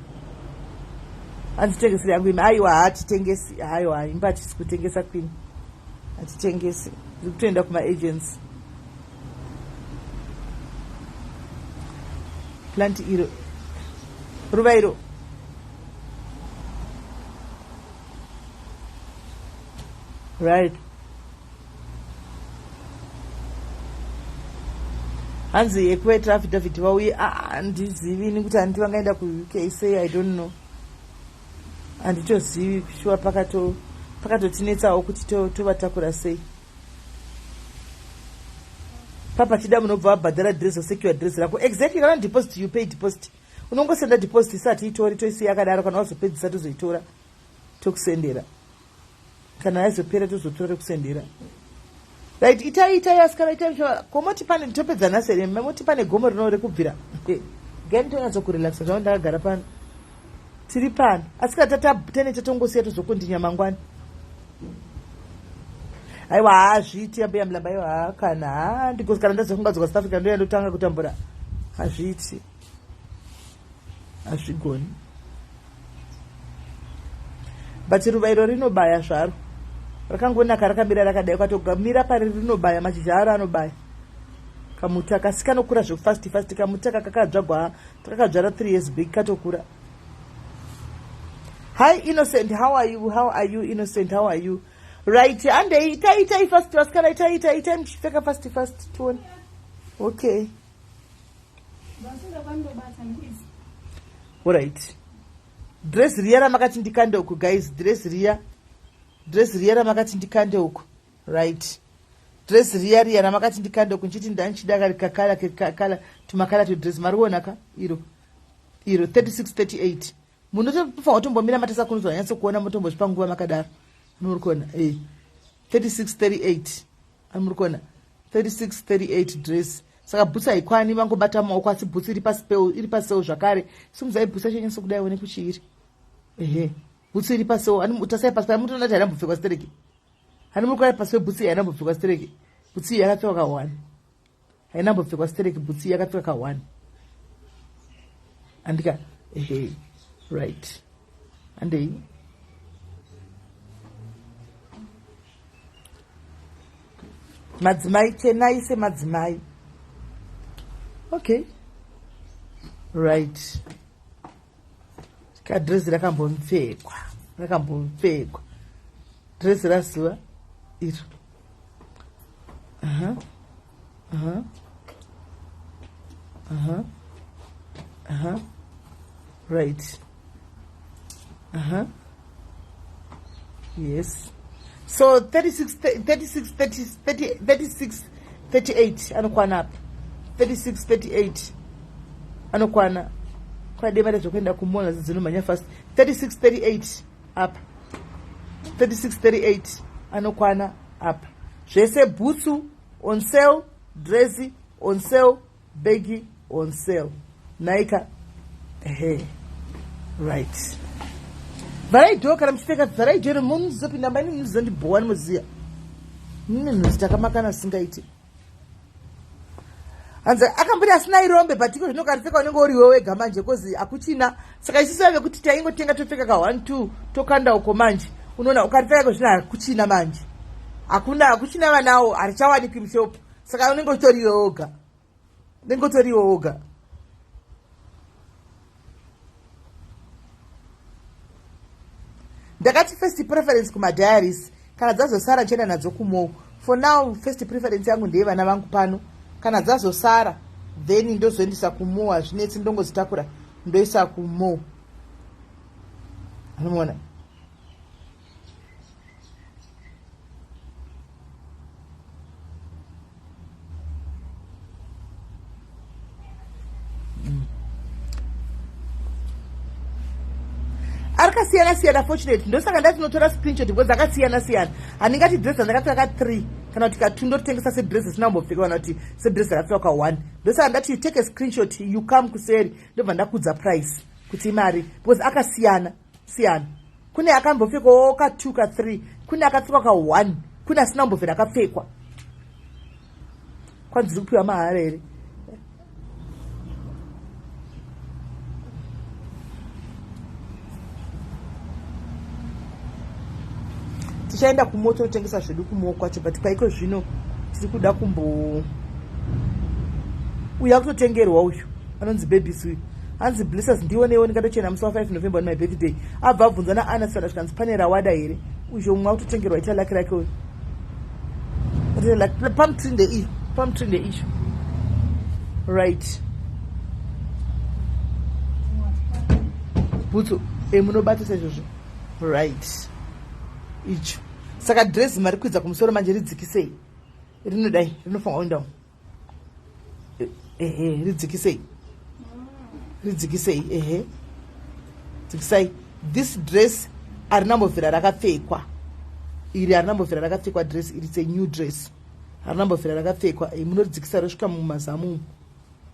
S1: Anditengeseri yangu imi. Aiwa hatitengesi. Aiwa imba hatisi kutengesa queen. Hatitengesi. Ndiri kutoenda kuma agents. Plant iro. Ruva iro. Right. Hanzi yekuvetera affidavit vauye handizivi ini kuti handiti vangaenda kuuk sei i don't know handitozivi shuwa pakatotinetsawo kuti tovatakura sei papa chida munobva vabhadhara dress osecure dress rako exactly kana deposit you pay deposit unongosenda deposit isati itori toisiya yakadaro kana wazopedzisa tozoitora tokusendera kana yazopera tozotora tokusendera right itai itai asikana itai ko moti pane topedza nhasi here moti pane gomo rino rekubvira gani tonyatso kurelaxa zvavo ndakagara pano tiri pano asi kana tatene tatongosiya tozokondinya mangwana aiwa hazviiti ambuya mulamba aiwa haa kana haa ndikozi kana ndazofunga dzoka south africa ndoya ndotanga kutambura hazviiti hazvigoni but ruva iro rinobaya zvaro rakangonaka rakamira rakadai ukatogamira pari rinobaya mashizha aro anobaya kamuti akasi kanokura zvekufast fast kamuti aka kakadzvagwa takakadzvara three years big katokura hi innocent how are you how are you innocent how are you right andei itai itai fast vasikana itai itai itai muchipfeka fast fast tione okay Alright. Dress riya ramakati ndikande uku guys, dress riya. Dress riya ramakati ndikande uku. Right. Dress riya riya ramakati ndikande uku nchiti ndanchida kari kakala kekakala tumakala tu dress mariona ka iro. Iro 36 38. Munotofanira kutombomira matasa kunzwa nyatso kuona motombozvipa nguva makadaro. Muri kuona eh 36 38. Muri kuona 36 38 dress saka bhutsu haikwani vangobata maoko asi bhutsu iri pasipeu iri paseo zvakare simudzai bhutsu yacho nyatso kudai one kuchiiri ehe bhutsu iri paseo ani tasai pasi paya mutoona kuti haina mbopfekwa stereki hani muri kuona pasi pebhutsu iyi haina mbopfekwa stereki bhutsu iyi yakapfekwa ka one haina mbopfekwa stereki bhutsu iyi yakapfekwa ka one andika ehe right andei madzimai chenai semadzimai okay right kadresi rakambopfekwa rakambopfekwa dresi razuva iro uh -huh. Uh -huh. Uh -huh. Uh -huh. Right. Uh -huh. Yes. So 36 36 30, 36 38 anokwana apa. 36 38 anokwana. Kwadema zvekuenda kumona dzinomhanya fast. 36 38 apa. 36 38 anokwana apa. Zvese bhutsu on sale, dress on sale, begi on sale. Naika ehe right. Vharai door kana muchipfeka vharai door munozopinda mba inini muzondibhowa ndimoziya. Mune nhunzi takamakana singaiti. Hanzi akamboti asina irombe but iko zvino karipfeka unenge uriwe wega manje kozi hakuchina saka isusu vave kuti taingotenga topfeka ka 1 2 tokanda uko manje unoona ukaripfeka iko zvino hakuchina manje hakuna hakuchina vanawo harichawanikwi mushop saka unenge uchitoriwe woga unenge utoriwe woga ndakati first preference kumadiaries kana dzazosara ndichaenda nadzo kumou for now first preference yangu ndeye vana vangu pano kana dzazosara then ndozoendesa kumou hazvinetsi ndongozitakura ndoisa kumou anomuona akasiyana siyana fortunate ndosaka ndati notora screenshot because akasiyana siyana handingati dress randakapfeka ka 3 kana kuti ka 2 ndotengesa sedress risina kumbopfeka kana kuti sedress rakapfeka ka 1 ndosaka ndati you take a screenshot you come kuseri ndobva ndakudza price kuti imari because akasiyana siyana kune akambopfekwawo ka 2 ka 3 kune akapfekwa ka 1 kune asina kumbobvira akapfekwa. Kwanzi dziri kupiwa mahara here? Tichaenda kumo tinotengesa zvedu kumo kwacho, but paiko zvino tiri kuda kumbo uyu akutotengerwa uyu anonzi babies uyu hanzi blessers ndionewo ndingatochena musi wa5 November on my birthday. Abva abvunza naana saka zvikanzi pane rawada here? Uzvo mumwe akutotengerwa ita laki rake uyu pamtrinde iyo, pamtrinde icho, right? Bhutsu e munobata saizvozvo, right? Icho saka dress mari kwidza kumusoro manje, ridzikisei, rinodai rinofanwa kuendawo. Ehe, ridzikisei, ridzikisei, ehe, dzikisai. This dress harina mbobvira rakapfekwa iri, harina mbobvira rakapfekwa dress iri. It's a new dress, harina mbobvira rakapfekwa. Munoridzikisa rosvika mumazamu,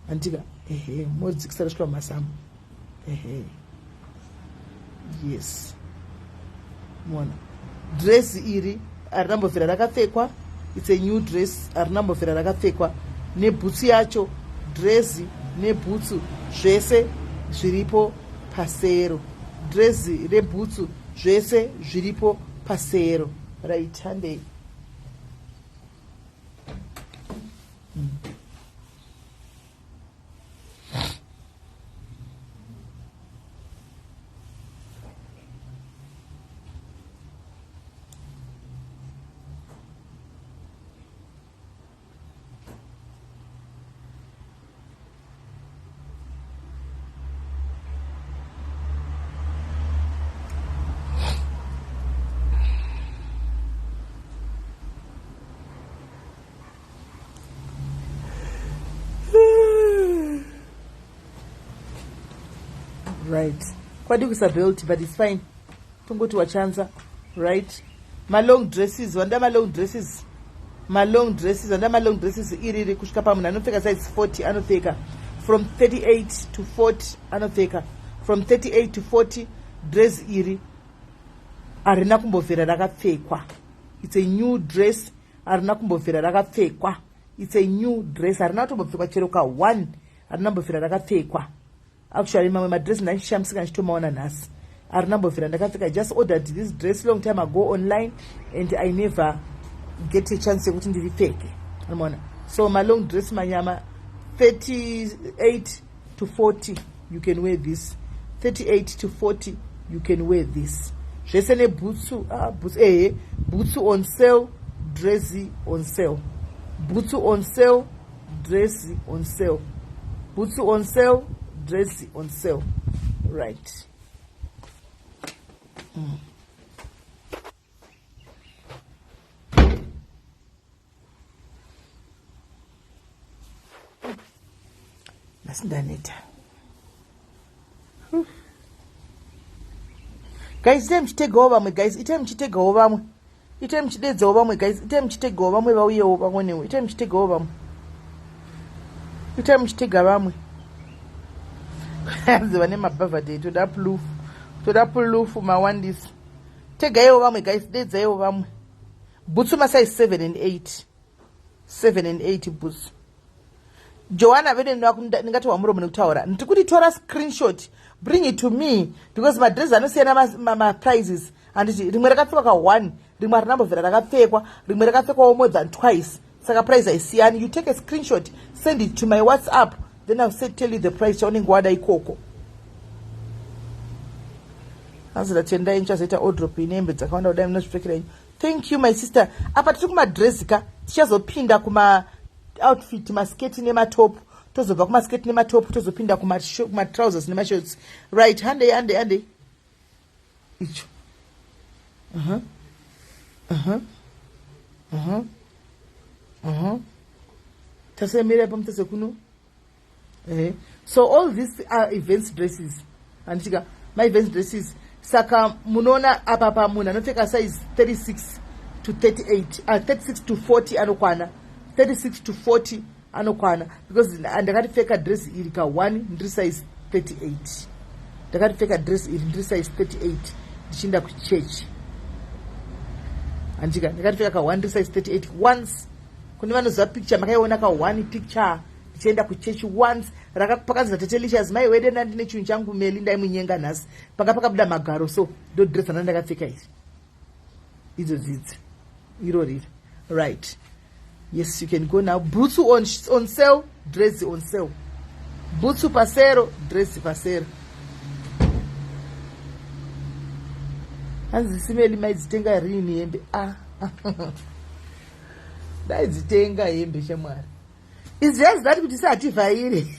S1: handika? Ehe, moridzikisa rosvika mumazamu, ehe, yes. Mona dress iri harina mbobvira rakapfekwa. It's a new dress, harina mbobvira rakapfekwa, nebhutsu yacho. Dresi nebhutsu zvese zviripo pasero, dresi rebhutsu zvese zviripo pasero. Right, handei. Right, kwadi kuisa belt, but it's fine, tongoti wachanza. Right, malong dresses, vanoda malong dresses, malong dresses, vanoda malong dresses. Iriri kusvika pamunhu anopfeka size 40 anopfeka, from 38 to 40 anopfeka, from 38 to 40. Dress iri harina kumbobvira rakapfekwa. It's a new dress, harina kumbobvira rakapfekwa. It's a new dress, harina kutombopfekwa chero ka1, harina kumbobvira rakapfekwa. Actually, mamwe madress ndachishamisika ndichitomaona nhasi, harina mbobvira ndakapfeka. Just ordered this dress long time ago online and I never get a chance yekuti ndiripfeke, anomaona. So malong dress manyama, 38 to 40 you can wear this, 38 to 40 you can wear this, zvese nebhutsu. Ah, bhutsu, ehe, bhutsu on sale, dress on sale, bhutsu on sale, dress on sale, bhutsu on sale, dress on sale, right? Nhasi ndaneta guys. Itai muchitegawo vamwe guys, itai muchitegawo vamwe, itai muchidedzawo vamwe guys, itai muchitegawo vamwe vauyewo vamwenewo. Itai muchitegawo vamwe, itai muchitega vamwe. Hanzi vane mabhavhadhei, toda proof, toda proof mawandisi. Tegaiwo vamwe guys, dedzaiwo vamwe. Bhutsu masize 7 and 8, 7 and 8 bhutsu. Joana vede, ndingati wamuromo nekutaura, ndiri kuti tora screenshot, bring it to me, because madress anosiyana maprices, handiti? Rimwe rakapfekwa ka1, rimwe harinambobvira rakapfekwa, rimwe rakapfekwawo more than twice, saka price haisiyani. You take a screenshot, send it to my WhatsApp, then I'll say, tell you the price chaunenge wada ikoko. Hanzi ndatendai, ndichazoita wardrobe ine hembe dzakawanda kudai, munozvipfekera inyu. Thank you, my sister. Apa tiri kumadress ka, tichazopinda kuma outfit, masketi nematop, tozobva kumasketi nematop tozopinda kumatrousers nemashorts. Right, handei, handei, handei. Icho, uh-huh. Tasemira pamutese kuno. So all these are events dresses, handitika? Maevents dresses. Saka munoona apa pa munhu anopfeka size 36 to 38, 36 to 40 anokwana, 36 to 40 anokwana, because ndakatipfeka dress iri ka1 ndiri size 38. Ndakatipfeka dress iri ndiri size 38 ndichienda kuchechi, handika? Ndakatipfeka ka1 ndiri size 38 once. Kune vanoziva picture makaiona ka one picture ndichienda kuchechi once rakapakanzi natete Licious mai wede ndandine chinhu changu Meli ndaimunyenga nhasi panga pakabuda magaro so ndo dress randa ndakapfeka iri idzo dzidzi iro riri right yes you can go now bhutsu on, on sale dress on sale bhutsu pasero dress pasero hanzi simeli maidzitenga rini hembe ah daidzitenga hembe shamwari It's just that kuti hativhairi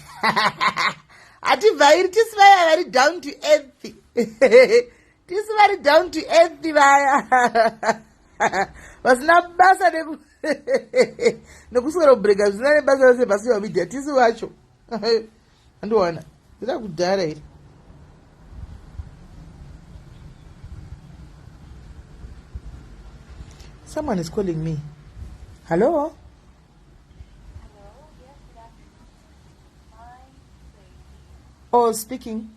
S1: hativhairi tisi vaya vari down to earth tisi vari down to earth vaya vasina basa nekuswera kubreka zvisina nebasa rese pasocial media tisi vacho andiona zvida kudhara iri someone is calling me hello Oh, speaking.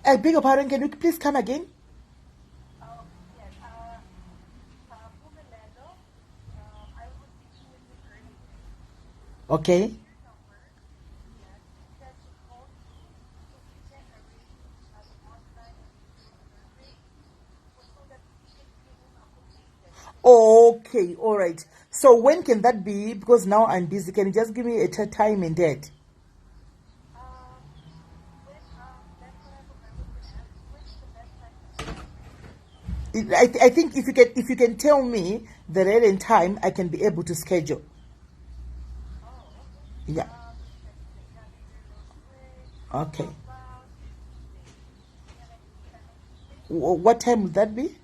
S1: I beg your pardon, can you please come again? Okay. Okay, all right. So when can that be? Because now I'm busy. Can you just give me a time and date? I think if you can tell me the date and time, I can be able to schedule. Yeah. Okay. What time would that be?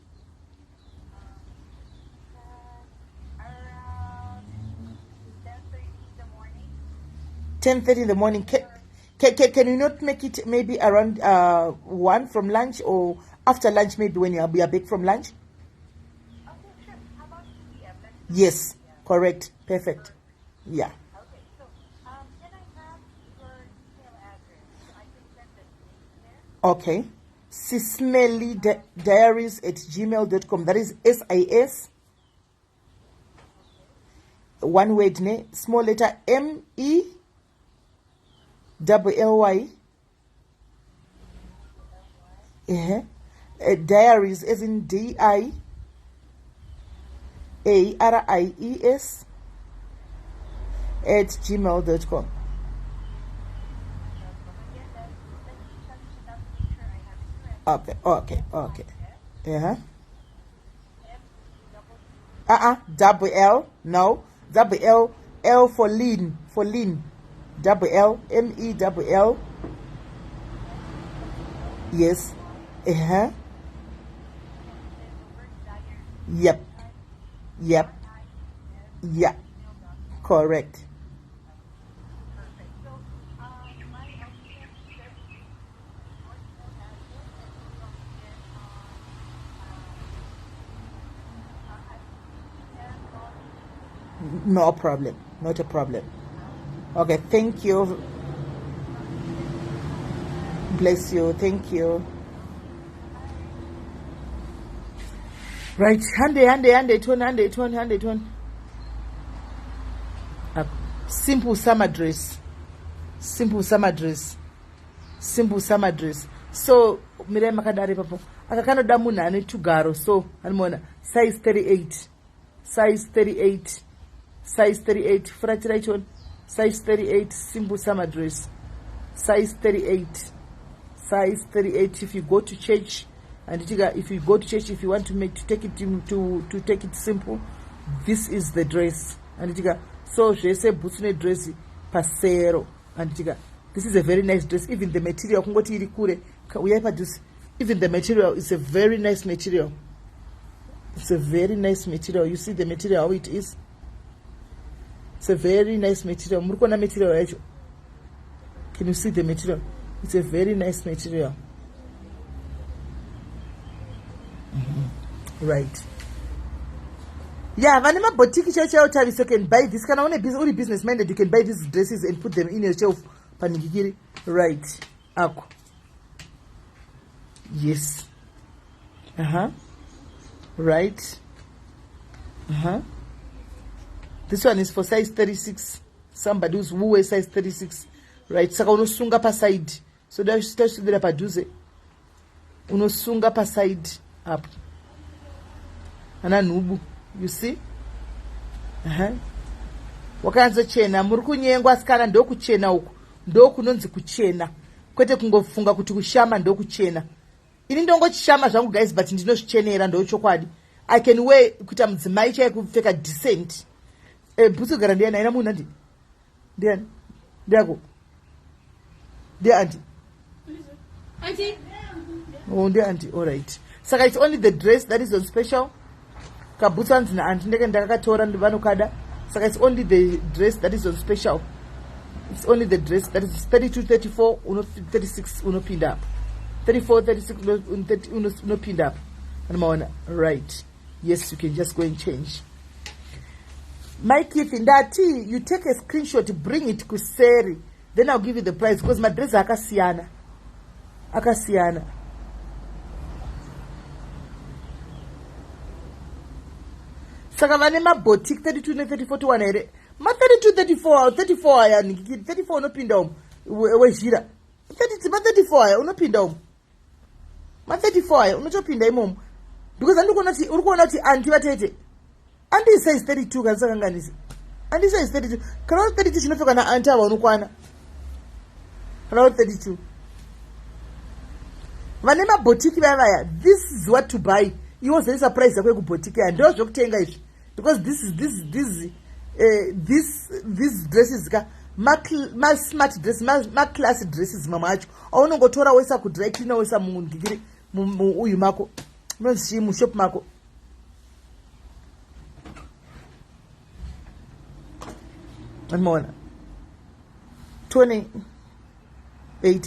S1: 10:30 in the morning. Can you not make it maybe around 1 from lunch or after lunch, maybe when you are, we are back from lunch?
S3: Okay, sure. How about 2 p.m.? Let's do
S1: Yes,
S3: 2 p.m.
S1: correct. Perfect. Yeah.
S3: Okay, so can I have your email address so I can send the link there?
S1: Okay. Sismellydiaries@gmail.com. That is S-I-S, one word, ne? Small letter M E double L Y. Uh-huh. Diaries as in D I A R I E S at gmail.com.
S3: Again, let me check it out to make sure I have it correct.
S1: Okay.
S3: S
S1: Uh-huh.
S3: M E double
S1: Uh-uh. Double L. No. Double L. L for lean. For lean. Double L. M E double L. Yes. Uh-huh.
S3: and then the word diary
S1: Yep.
S3: I
S1: Yep.
S3: R I E S
S1: Yeah.
S3: at gmail.com.
S1: Correct.
S3: Perfect. So my LPM sent your email address and we will begin on at 2 p.m. on Tuesday.
S1: No problem. Not a problem. Okay. Thank you.
S3: Thank you so much.
S1: Bless you. Thank you.
S3: Bye.
S1: Right. Hande, hande, hande, tone, hande, tone, hande, tone. Simple summer dress. Simple summer dress. Simple summer dress. So, mirai makadaro ipapo. Aka kanoda munhu ane tugaro so anomuona size 38. Size 38. Size 38. Furatira ichona. Size 38 simple summer dress. Size 38. Size 38 if you go to church and if you go to church if you want to make to take it to take it simple this is the dress anditika so zvese bhutsu nedress pasero anditika this is a very nice dress even the material kungoti iri kure uyai padhuze even the material is a very nice material it's a very nice material you see the material how it is it's a very nice material muri kuona material yacho can you see the material it's a very nice material Right, yeah, vane mabhotiki chaiyo chaiyo, Taviso, can buy this. Kana une uri business minded, you can buy these dresses and put them in your shelf panhingikiri. Right, ako, yes, right, This one is for size 36, somebody who's who wears size 36, right? Saka unosunga paside, so tasvibira padhuze, unosunga paside apo, ana nhubu, you see? Wakanyatsochena. Muri kunyengwa, asikana. Ndokuchena uku, ndokunonzi kuchena, kwete kungofunga kuti kushama ndokuchena. Ini ndongochishama zvangu, guys, but ndinozvichenera, ndochokwadi. I can wear kuita mudzimai chai, kupfeka decent. Bhutsu gara ndiani? Aina munhu andi ndiani? Ndiyako, ndiye aunty.
S2: Auntie.
S1: Oh, ndiye aunty. Alright, saka it's only the dress that is on special. Kabhutsu anzi naaunty ndeke ndakakatora, vanokada. Saka it's only the dress that is on special. It's only the dress that is 32, 34, 36 unopinda apa, 34, 36 unopinda apa, anomaona. Right, yes, you can just go and change. Mike, ndati you take a screenshot, bring it kuseri, then I'll give you the price, because madress akasiyana akasiyana. Saka vane mabhotik, 32 ne34 towana here? Ma32, 34, 34 aya, 34 unopinda umu, wezhira ma34 aya unopinda umu, ma34 aya unotopinda imomo, because andiri kuona kuti uri kuona kuti aunty vatete, aunty size 32, kana sakanganisi, aunty size 32. Kana uri 32 chinopfekwa naaunty ava, unokwana kana uri 32. Vane mabhotiki vaya vaya, this is what to buy. Iwo zoisa price yako yekubhotiki aya, ndo zvekutenga izvi, because this is this this this these dresses ka, masmart dress, maclass dresses. Mamwe acho aunongotora woisa kudry cleaner, woisa mungikiri uyu mako, munonzi chii, mushop mako. Anomaona 28,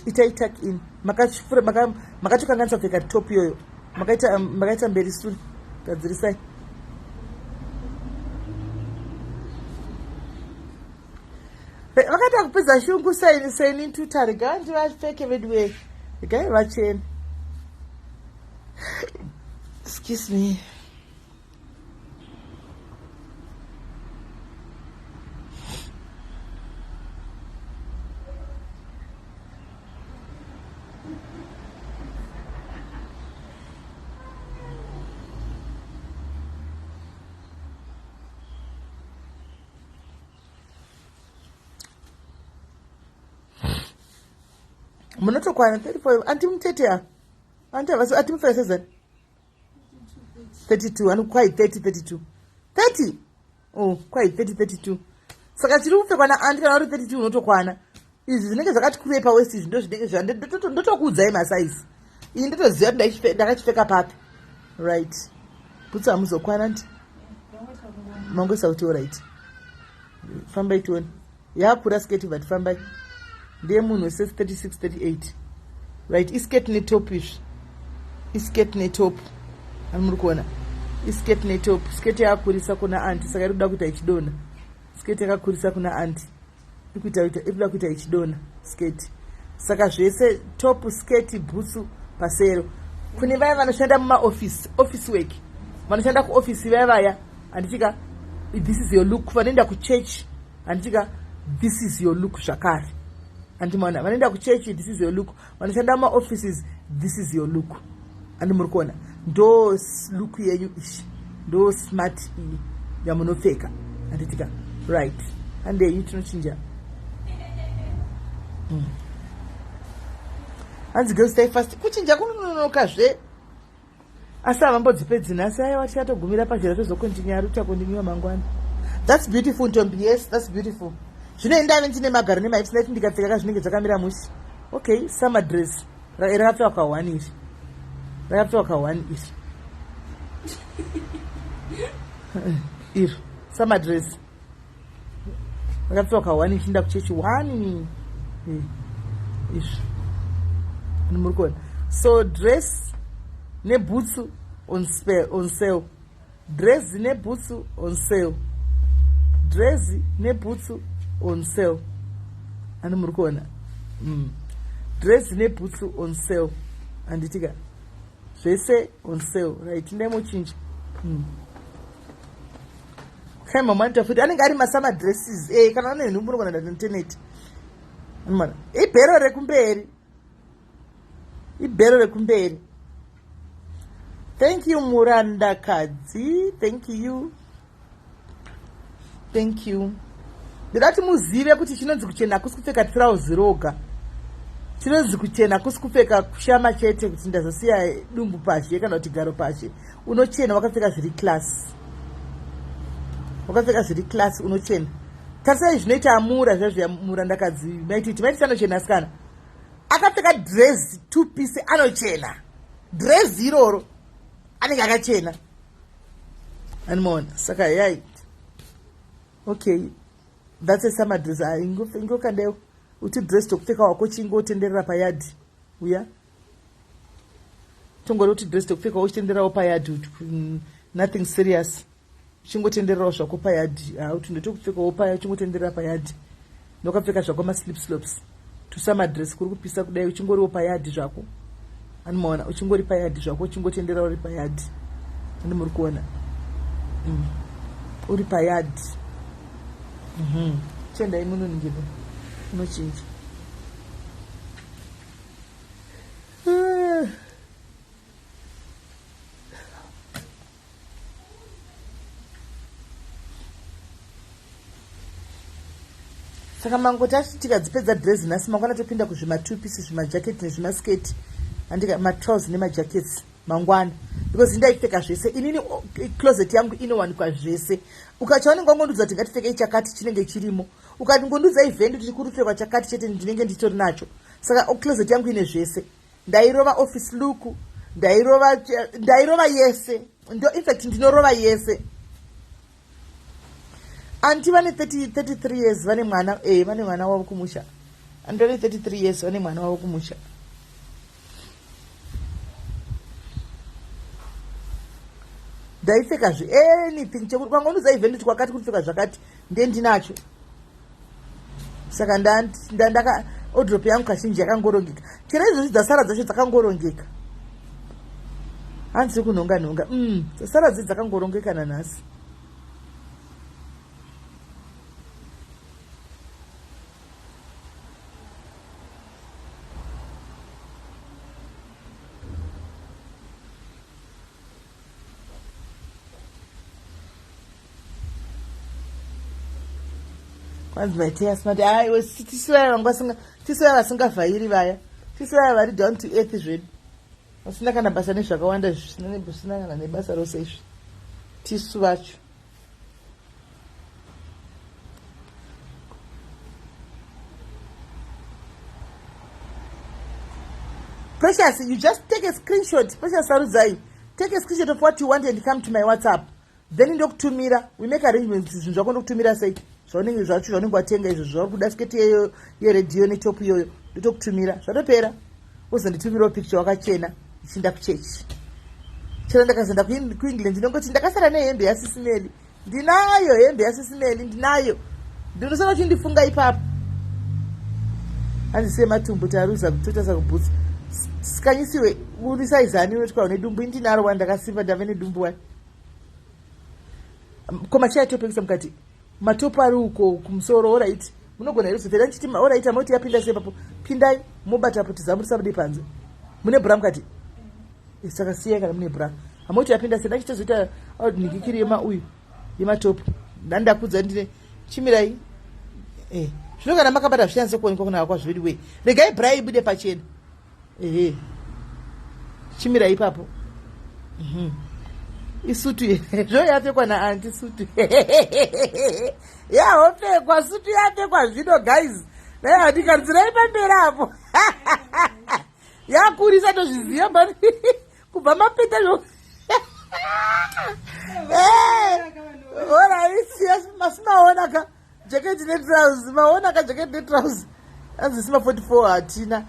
S1: itai tuck in. Makatokanganisa kupfeka top iyoyo, makaita mberi sure. Gadzirisai. Vakaita kupedza shungu saini saini tuta. Regai ndivapfeke veduwe, regai vachene. Excuse me. Munotokwana 34, aunty mutete a aunty havasi ati mufera sezani 32 ano kwai 30, 32, 30. Oh, kwai 30, 32. Saka chiri kupfekwa naaunty, kana uri 32 unotokwana. Izvi zvinenge zvakati kurei pawaist, izvi ndo zvinenge ndotokuudzai masaizi. Ini ndotoziva kuti ndakachipfeka papi. Right, bhutsu hamuzokwana ndi mangoisa kuti alright, fambai tione. Yakura sketi, but fambai, ndiye munhu wese 36, 38. Right, iskirt netop izvi, iskirt netop. Ani muri kuona iskirt netop? Skirt yakurisa kuna aunty, saka iri kuda kuita ichidonha. Skirt yakakurisa kuna aunty, iri kuda kuita ichidonha skirt. Saka zvese, top, skirt, bhutsu, pasero. Kune vaya vanoshanda mumaoffice, office work, vanoshanda kuofisi vaya vaya, handitika? This is your look. Vanoenda kuchurch, handitika? This is your look zvakare, handimaona? Vanoenda kuchechi, this is your look. Vanoshanda mumaoffices, this is your look. Handi muri kuona? Ndo look yenyu ishi, ndo smart iyi yamunopfeka, handitika? Right, handeyi tinochinja. Hanzi girls stay fast, kuchinja kunonokazve, asi havambodzipedzi nhasi. Aiwa, tichatogumira pazhira, tozokontinya, rutakontinyiwa mangwana. That's beautiful, ntombi. Yes, that's beautiful. Zvino indave ndine magaro nemahips, ndaiti ndikapfeka ka zvinenge zvakamira musi. Okay, summer dress rakapfekwa ka1 iri, rakapfekwa ka1 iri, iri summer dress rakapfekwa ka1 ichiinda kuchechi 1 izvi, muri kuona? So dress nebhutsu. on, spell, on sale. Dress nebhutsu on sale. Dress nebhutsu on sale. Ani muri kuona? Dress nebhutsu on sale. Handitika zvese on sale. Right, ndemochinja. Kai mamwanita futi anenge ari masama dresses. Eh, kana une nhumbu unogona ndati internet. Mana ibhero rekumberi. Ibhero rekumberi. Thank you murandakadzi. Thank you. Thank you. Ndoda kuti muzive kuti chinonzi kuchena kusi kupfeka tirauzi roga. Chinonzi kuchena kusi kupfeka kushama chete kuti ndazosiya dumbu pashe kana kuti garo pashe. Unochena wakapfeka zviri class. Wakapfeka zviri class unochena. Tarisai zvinoita amura zvazviya murandakadzi maititi. Maititi anochena asikana. Akapfeka dress two piece anochena. Dress iroro anenge akachena. Animona saka yai. Okay. That's a summer dress. Ah, ingokandewo uti dress tokupfeka wako chingotenderera payadhi uya tongori kuti dress tokupfeka uchitendererawo payadhi nothing serious uchingotendererawo zvako payadhi ah, uti ndotokupfekawo paya uchingotenderera payadhi ndokapfeka zvako maslip slops tusama dress kuri kupisa kudai uchingoriwo payadhi zvako anomaona uchingori payadhi zvako uchingotendera uri payadhi ane muri kuona Uri payadhi Chendai munoningirwa unochinja. Saka mangoti ati tikadzipedza dress nhasi mangwana topinda kuzvima two pieces zvimajaketi nezvimasketi andika matrouse nemajackets mangwana because ndaipfeka zvese inini closet yangu inowanikwa zvese. Ukachaonenge wangondiudza kuti ngatipfekei chakati chinenge chirimo, ukangondiudza event kuti kuri kupfekwa chakati chete ndinenge nditori nacho. Saka closet yangu ine zvese. Ndairova office look, ndairova yese. Ndo infact ndinorova yese. Anti vane 33 years vane mwana, vane mwana wavo kumusha. Anti vane 33 years vane mwana wavo kumusha. Ndaipfeka zve anything chekuti kwangondiudza event kuti kwakati kupfeka zvakati ndiye ndinacho. Saka ndaka wardrobe yangu kazhinji yakangorongeka. Chero izvozvi dzasara dzacho dzakangorongeka. Hanzi kunhonga nhonga. Dzasara dze dzakangorongeka nanhasi. Kwanzi maitei asina aiwe tisu vaya vanga vasinga tisu vaya vasingavhairi vaya tisu vaya vari down to earth zvedu vasina kana basa nezvakawanda zvisina kana nebasa rose izvi tisu vacho. Precious, you just take a screenshot. Precious Sarudzai, take a screenshot of what you want and come to my WhatsApp. Then ndokutumira, we make arrangements zvinhu zvako ndokutumira sei zvaunenge zvacho zvaunenge watenga izvo zvauri kuda sketi yeyo yeredhiyo netop iyoyo ndotokutumira zvatopera. Wozonditumirawo picture wakachena ichienda kuchechi. Chero ndakazoenda kuEngland ndinongoti ndakasara nehembe yaSisimeli. Ndinayo hembe yaSisimeli, ndinayo. Ndinosara uchindifunga ipapo. Hanzi sematumbu taruza kutotasa kubhutsu. Sikanyisiwe uri size ani unotya une dumbu indinaro wani ndakasimba ndave nedumbu wani. Ko machaya topekisa mukati matopu ari uko kumusoro orit munogona here kuzopfeka ndichiti orit amoti yapinda sei papo pindai mobata apo tizamu risabude panze mune bhura mukati saka siyai kana mune bhura amoti yapinda sei ndachitozoita nhikikiri yema uyu yematopu ndandakudza ndine chimirai zvino kana makabata zvichanise kuonekwa kunaka kwazvo vedu wei regai bhura ibude pachena. Ehe chimira ipapo. Isutu zvo yapfekwa naanti sutu. Yahopfekwa sutu yapfekwa zvino guys. Dai handikaridzirai pamberi apo. Yakurisa tozviziva but kubva mapeta zvo. Alright, yes, masimaona ka. Jacket netrouse, maona ka jacket netrouse. Anzi sima 44 hatina.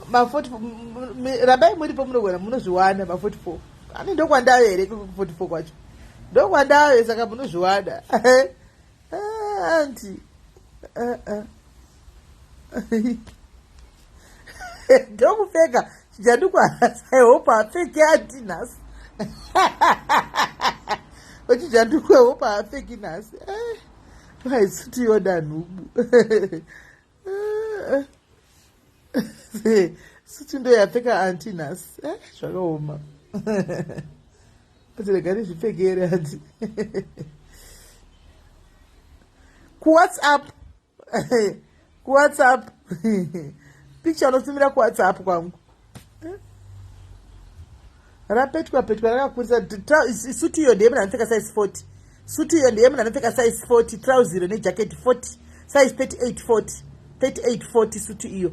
S1: Ma 44 rambai muripo munogona munozviwana ma 44. Ani ndokwandave here ku44 kwacho? Ndokwandave saka munozviwada. Ah, auntie. Ndokupfeka chijandukwa. I hope hapfeki auntie nhasi. Ochijandukwa hope haapfeki nhasi. Eh, haisuti yoda nhubu. Suti ndo yapfeka auntie nhasi. Eh, zvakaoma. Kuti rega ndizvipfekere auntie. KuWhatsApp. KuWhatsApp. Picture unotumira kuWhatsApp kwangu. Rapetwa petwa rakakurisa. Suti iyo ndeye munhu anopfeka size 40. Suti iyo ndeye munhu anopfeka size 40, trouser nejacket 40, size 38 40. 38 40 suti iyo.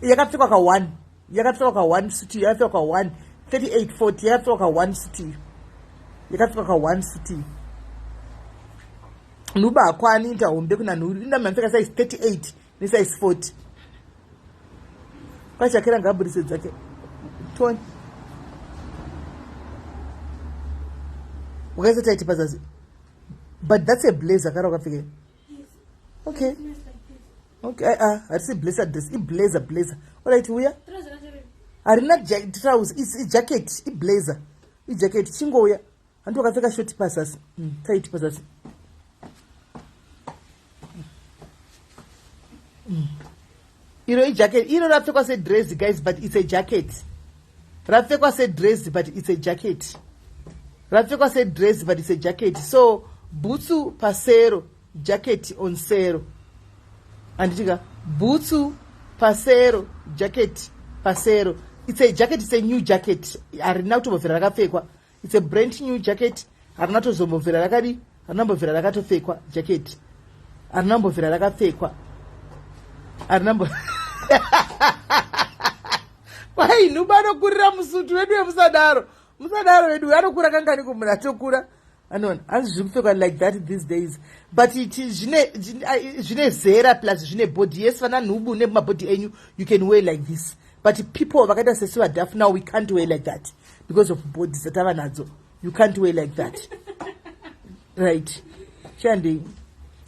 S1: Yakapfekwa ka 1. Yakapfekwa ka 1 suti iyo, yakapfekwa ka 1. 38 40 yakapfekwa ka 1 suti iyo. Yakapfekwa ka 1 suti iyo. Nuba hakwani ita hombe kuna nhuri. Inda munhu anopfeka size 38 nesize 40. Kwachakera ngaburise dzake. Tony. Wakaisa tight pazasi. But that's a blazer kara wakapfeka. Okay. Okay, ah, harisi blazer dress, i blazer blazer. All right, uya. Harina trousers, it's a jacket, i blazer. I jacket chingouya. Hanti wakapfeka short pazasi. Tight pazasi. Iro ijacket, iro rapfekwa sedress guys, but it's a jacket. Rapfekwa sedress but it's a jacket. Rapfekwa sedress but it's a jacket. So bhutsu pasero, jacket on sero. Anditika bhutsu pasero, jacket pasero. It's a jacket, it's a new jacket. Harina kutombobvira rakapfekwa. It's a brand new jacket. Harina kutozombobvira rakadi, harina kumbobvira rakatopfekwa jacket. Harina kumbobvira rakapfekwa. Harina mbo Kwai nhuba anokurira musutu wedu wemusadaro. Musadaro wedu anokura kangani kumunhu atokura. Anoona hanzi zviri kupfekwa like that these days. But it zvine zera plus zvine body. Yes, vana nhubu nemabody enyu you can wear like this. But people vakaita sesu vadhafu now we can't wear like that because of body dzatava nadzo. You can't wear like that. Right. Chandei.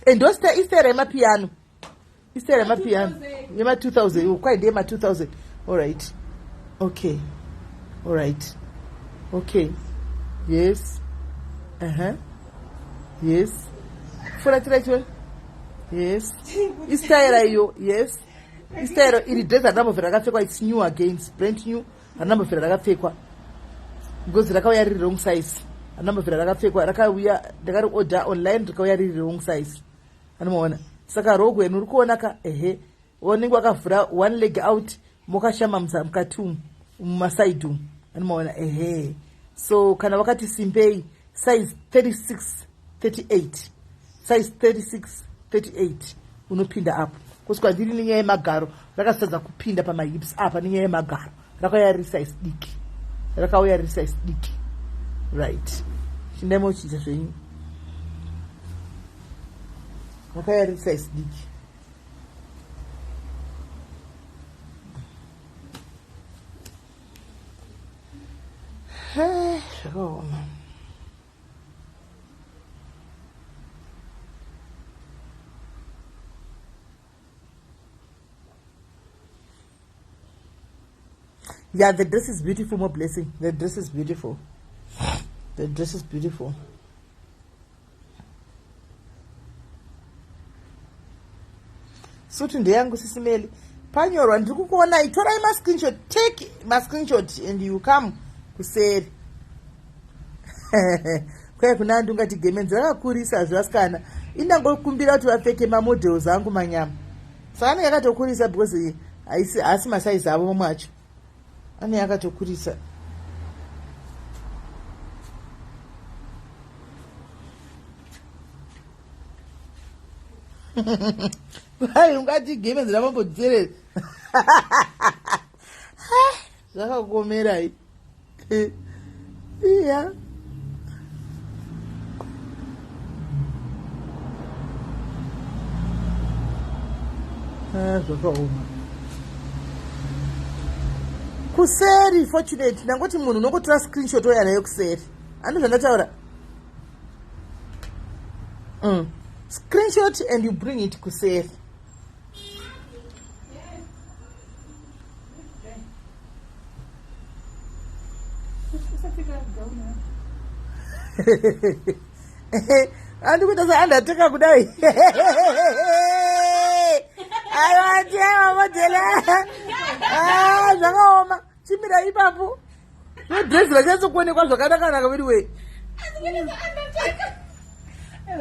S1: And those istera yemapiano. Istera yemapiano. Yema 2000. Kwai ndeye ma 2000. All right. Okay. All right. Okay. Yes. Uh-huh. Yes. Furatira chiwe. Yes. Istera iyo. Yes. Istera iri dress harina rakapfekwa. It's new again. It's brand new. Harina mbobvira rakapfekwa. Because rakauya riri wrong size. Harina mbobvira rakapfekwa. Rakauya ndakari order online rikauya riri wrong size. Anomaona. Saka rogwe uri kuona ka ehe. Wanenge wakavhura one leg out mokashama mukati umu mumaside umu. Anomaona ehe. So kana wakati simbei size 36 38 size 36 38 unopinda apo. Kuswa ndiri nenyaya yemagaro rakasatadza kupinda pamahips apa nenyaya yemagaro. Rakauya riri size diki. Rakauya riri size diki. Right. Chindai mochinja zvenyu. Rakauya riri size diki. Zvakaoma. Yeah, the dress is beautiful, more blessing. The dress is beautiful. The dress is beautiful. Suti ndeyangu sisimeli. Panyorwa ndiri kukuonai. Torai ma screenshot. Take ma screenshot and you come kuseri. Kwai kuna andu ungati gemenzi rakakurisa zvasikana. Indangokumbira kuti vapfeke ma models angu manyama. Saka anenge akatokurisa because haisi haasi masaizi avo mamwe acho. Anenge akatokurisa. Vai ungati gemenzi ramambodzerera. Zvakakuomerai. Iya. Ah, zvakaoma. Kuseri fortunate ndangoti munhu unongotora screenshot ouya nayo kuseri. Ando zvandataura. Screenshot and you bring it kuseri. Andikuita seandateka kudai. Aiwa ati aiwa modhela. Ah, zvakaoma. Chimira ipapo. Nedress rachatso kuonekwa zvakanaka naka veduwe.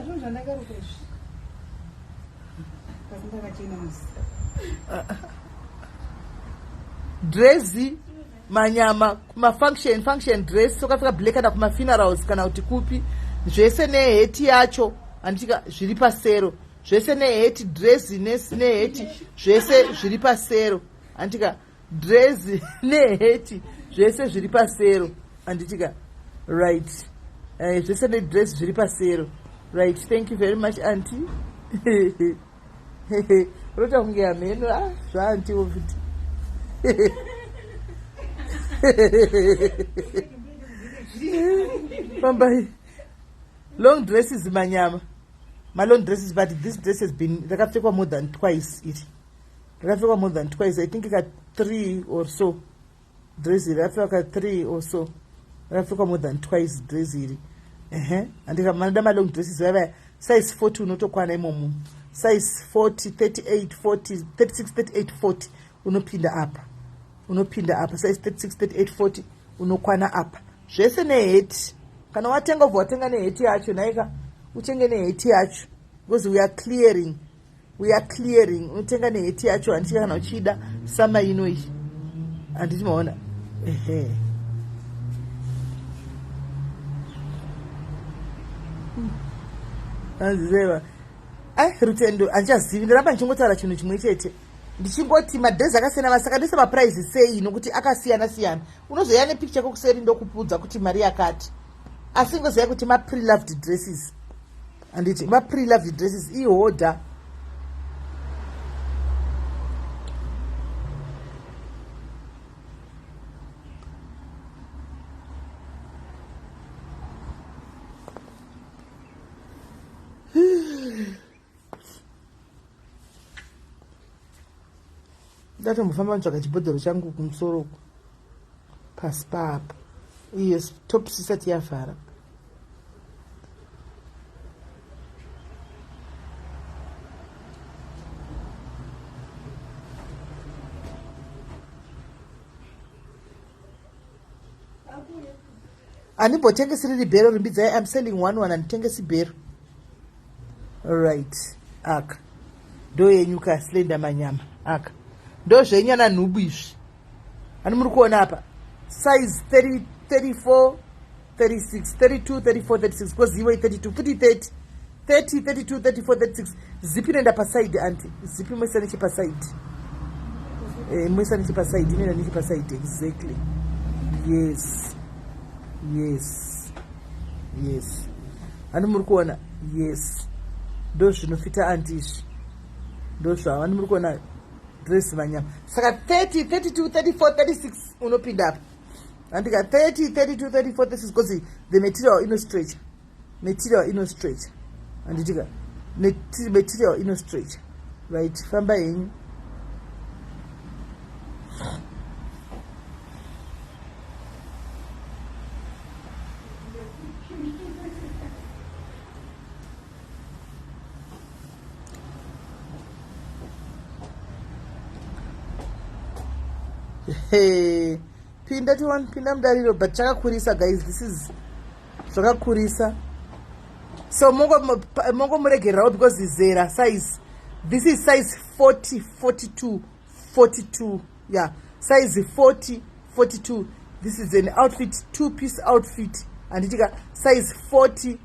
S4: Zvinhu zvandakaruka izvi. Kasi ndakachena musi.
S1: Dress manyama kuma function function dress wakapfeka black kana kuma funerals kana kuti kupi zvese neheti yacho handitika zviri pasero zvese neheti dress neheti zvese zviri pasero handitika dress neheti zvese zviri pasero handitika right zvese nedress zviri pasero right. Thank you very much, auntie. Rota kunge hameno. Ah, zvaantiwo futi. Fambai. Long dresses manyama, malong dresses, but this dress has been rakapfekwa more than twice. Iri rakapfekwa more than twice, I think ka three or so. Dress iri rakapfekwa ka three or so, rakapfekwa more than twice dress iri. Ehe, andika manoda malong dresses vaya, size 40 unotokwana imomo, size 40, 38, 40, 36, 38, 40 unopinda apa, unopinda apa, size 36, 38, 40 unokwana apa zvese neheti. Kana watenga, ubva watenga neheti yacho. Nhaika, utenge neheti yacho because we are clearing, we are clearing. Unotenga neheti yacho, handiti? Kana uchida sama ino iyi, handiti maona? Ehe, anzizeva. Ai, Rutendo, handichazivi. Ndiramba ndichingotaura chinhu chimwe chete, ndichingoti madress akasiyana, saka ndise maprice sei? Nokuti akasiyana siyana. Unozoya nepicture kokuseri, ndokupudza kuti mari yakati, asi ngoziva kuti mapreloved dresses, handiti? Mapreloved dresses ihodha. Ndatombofamba ntsvaga chibhodhoro changu kumusoro uku, pasi paapa, iyo tops isati yavhara. Handimbotengesi riri bhero. Rumbidzai, I'm selling one one, handitengesi bhero. Right, aka ndo yenyu ka slender manyama. Aka ndo zvenyu ana nhubu izvi. Ani muri kuona apa size 30, 34, 36, 32, 34, 36, because iwe 32 futi 30, 30, 32, 34, 36. Zipi inoenda paside, anti zipi moisa nechepaside. Moisa nechepaside, inoenda nechepaside exactly. Yes, ani muri kuona? Yes, ndo zvinofita anti izvi, ndo zvavo. Ani muri kuona dress manyama? Saka 30, 32, 34, 36 unopinda apa, andika 30, 32, 34, 36, because the material inostretch, material inostretch, handitika? Material inostretch. Right, famba henyu. Hey, pinda tione, pinda mudariro. But chakakurisa guys, this is zvakakurisa, so mongomuregererawo because zera size, this is size 40, 42, 42, yeah, size 40, 42. This is an outfit, two piece outfit, handitika? Size 40,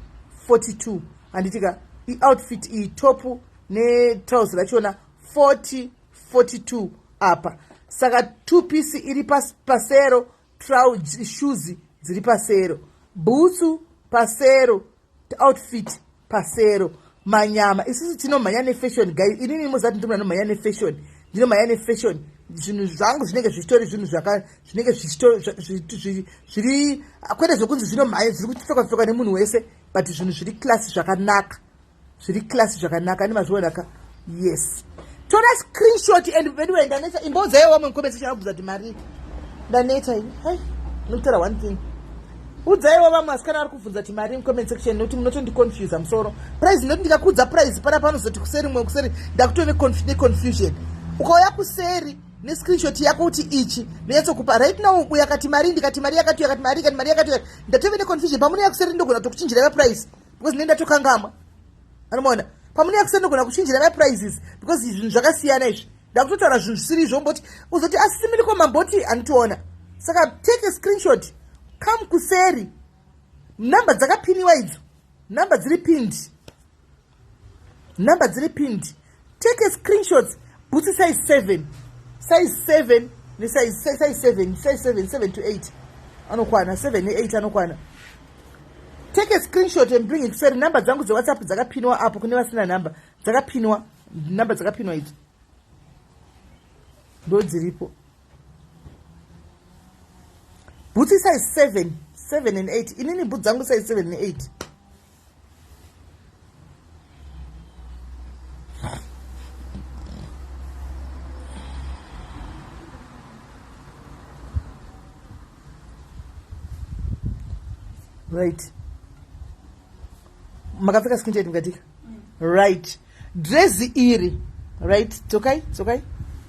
S1: 42, handitika? Ioutfit iyi, top netrausi rachona, 40, 42 apa. Saka two piece iri pasero, shoes dziri pasero, bhutsu pasero, outfit pasero manyama. Isusu tinomhanya nefashion guys. Inini muzati ndiri anomhanya nefashion, ndinomhanya nefashion. Zvinhu zvangu zvinenge zvichitori zvinhu zvinenge zviri, kwete zvokunzi zvinomhanya, zviri kupfekwa pfekwa nemunhu wese, but zvinhu zviri class zvakanaka, zviri class zvakanaka. Ane mazvionaka. Yes, tora screenshot. And anyway, ndaneta. Imboudzaiwo vamwe mucomment section abvunza kuti mari. Ndaneta ini. Hai, nokutora one thing. Udzaiwo vamwe vasikana vari kubvunza kuti mari mucomment section, nokuti munotondiconfusa musoro. Price, noti ndikakuudza price pana panozoti kuseri, mwe kuseri ndakutove neconfusion. Ukauya kuseri nescreenshot yako kuti ichi ndonyatsokupa right now. Yakati mari, ndikati mari yakati, yakati mari, ikati mari yakati, ndatove neconfusion. Pamunouya kuseri ndogona kutokuchinjira maprice because ndine ndatokangamwa. Anomaona, pamunouya kuseri ndogona kuchinjira maprices because zvinhu zvakasiyana izvi. Ndakutotaura zvinhu zvisiri izvo, mboti uzoti asisimiriko mamboti anditoona. Saka take a screenshot, come kuseri. Namba dzakapiniwa idzo, namba dziri pinned, namba dziri pinned. Take a screenshot. Bhutsi size 7, size 7 nesize, size 7, size 7, 7 to 8 anokwana, 7 ne8 anokwana. Take a screenshot and bring it kuseri. Namba dzangu dzeWhatsApp dzakapinwa apo. Kune vasina nhamba dzakapinwa, namba dzakapinwa idzo ndo dziripo. Bhutsi size 7, 7 and 8. Inini bhutsi dzangu size 7 ne8. Right, makapfeka skin tight mukatika. Right, dress iri right. Tsokai, tsokai,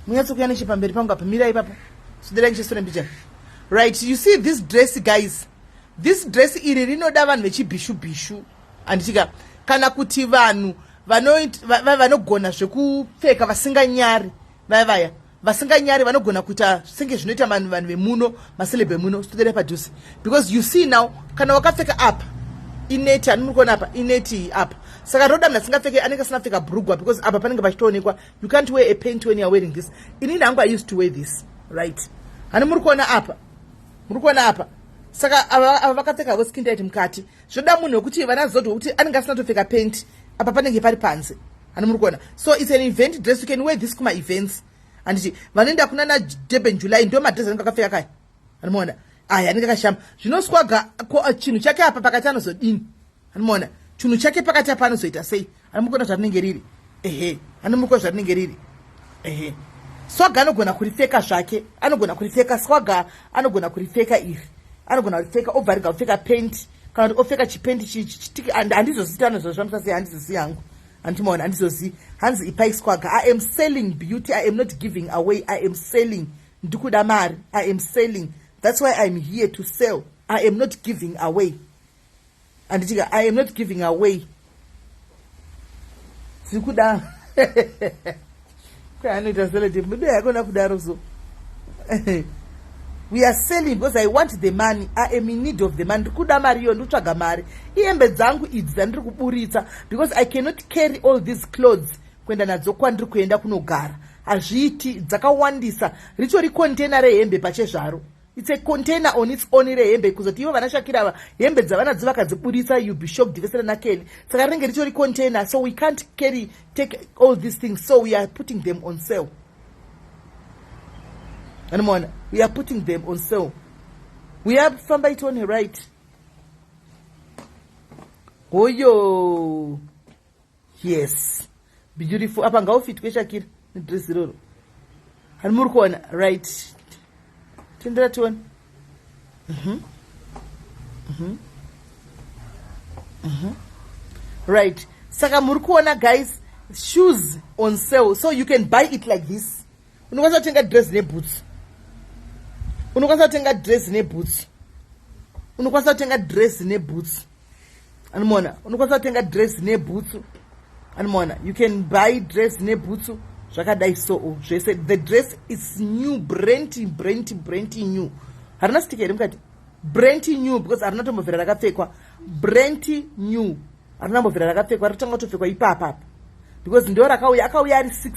S1: munyatsokuya nechepamberi pangu apa. Mirai ipapo, suderai nechesure mbichana. Right, you see this dress, guys? This dress iri rinoda vanhu vechibhishu bhishu, handitika? Kana kuti vanhu vanogona zvekupfeka, vasinganyari, vaya vaya vasinganyari, vanogona kuita senge zvinoita vanhu vemuno, maceleb emuno. Sitodere padhuze because you see now, kana wakapfeka apa ineti, hani muri kuona apa ineti apa. Saka roda munhu asingapfeke, anenge asina kupfeka brugwa, because apa panenge pachitoonekwa. You can't wear a pant when you are wearing this. Inini hangu, I used to wear this, right? Hani muri kuona apa, muri kuona apa. Saka ava vakapfeka havo skin tight mukati. Zvoda munhu wekuti vana zodwa kuti anenge asina kutopfeka pant. Apa panenge pari panze, hani muri kuona? So it's an event dress. You can wear this kuma events, handiti? Vanoenda kuna na Durban July, ndo madress anenge akapfeka kaya. Anomuona aya anenge akashama zvinoswaga. Chinhu chake apa pakati anozodini? Anomuona chinhu chake pakati apa anozoita sei? Anomukuona zvarinenge riri. Ehe, anomukuona zvarinenge riri. Ehe, swaga anogona kuripfeka zvake, anogona kuripfeka. Swaga anogona kuripfeka iri, anogona kuripfeka, obva rega kupfeka pent, kana kuti opfeka chipenti chitiki. Handizoziti anozozvifambisa sei, handizozi yangu, handimaona, handizozi. Hanzi ipai swaga. I am selling beauty. I am not giving away, I am selling. Ndikuda mari. I am selling, that's why I'm here to sell. I am not giving away, handitika? I am not giving away. Tiri kuda kwaanoita selete mudo yakona kudaro. So we are selling because I want the money. I am in need of the money. Ndiri kuda mari iyo, ndikutsvaga mari. Ihembe dzangu idzi dzandiri kuburitsa because I cannot carry all these clothes kuenda nadzo kwandiri kuenda kunogara. Hazviiti, dzakawandisa. Ritori container rehembe pachezvaro. It's a container on its own rehembe. Kuzoti ivo vana Shakira ava, hembe dzavanadzo vakadziburitsa, you be shocked, vese naKelly. Saka rinenge ritori container, so we can't carry, take all these things, so we are putting them on sale. Anomaona, we are putting them on sale. We are famba itone. Right, hoyo. Yes, beautiful. Apa ngaufitwe Shakira nedress iroro. Hani muri kuona? Right, tendera tione. Right, saka muri kuona, guys, shoes on sale. So you can buy it like this. Unokwanisa kutenga dress neboots, unokwanisa kutenga dress neboots, unokwanisa kutenga dress neboots. Anomuona, unokwanisa kutenga dress nebhutsu. Anomuona, you can buy dress nebhutsu zvakadai. So zvese, the dress is new, brand brand brand new. Harina stick here mukati? Brand new, because harina tombobvira rakapfekwa. Brand new, harina mbobvira rakapfekwa, ritanga kutopfekwa ipapapa because ndo rakauya, akauya ari 6.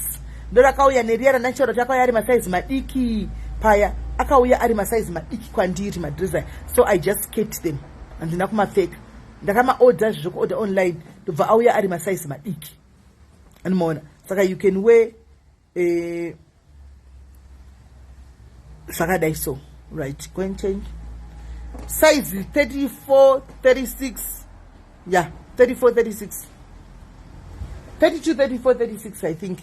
S1: Ndo rakauya neriya ranacharo kuti akauya ari masaizi madiki paya, akauya ari masaizi madiki kwandiri madress aya, so I just kept them, handina kumapfeka. Ndakamaodha zvezvekuodha online, ndobva auya ari masaizi madiki, anomaona. Saka you can wear Zvakadai so, right, go and change. Size 34, 36, yeah, 34, 36, 32, 34, 36, I think.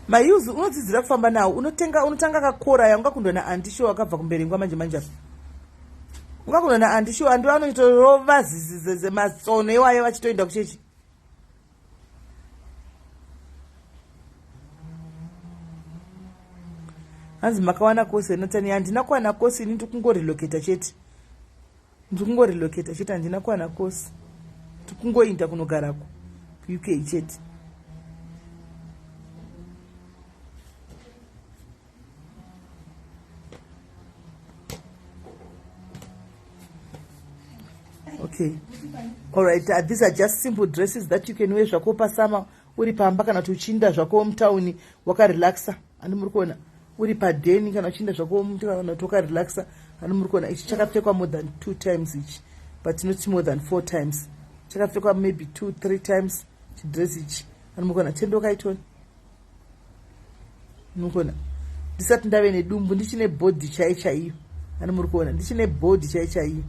S1: Mayuzi unodzidzira kufamba nawo. Unotenga, unotanga kakora ya ungakundwa naanti shuwa wakabva kumberengwa manje manje apa ungakundwa naanti shuwa andi vanoitorova matsono iwayo vachitoenda kuchechi. Hanzi makawana kosi enotani? Handina kuwana kosi ini, ndikungorelocata chete, ndikungorelocata chete, handina kuwana kosi, ndikungoinda kunogarako kuUK chete. Okay, all right, these are just simple dresses that you can wear zvako pasama uri pamba kana kuti uchiinda zvako mutauni wakarelaxa. Ani muri kuona uri padheni kana uchiinda zvako kana kuti wakarelaxa. Ani muri kuona ichi chakapfekwa more than two times ichi, but not more than four times. Chakapfekwa maybe two, three times chidress ichi. Ani muri kuona tendokaitoni mukuona ndisati ndave nedumbu, ndichine bhodhi chai chaiyo. Ani muri kuona ndichine bhodhi chai chaiyo.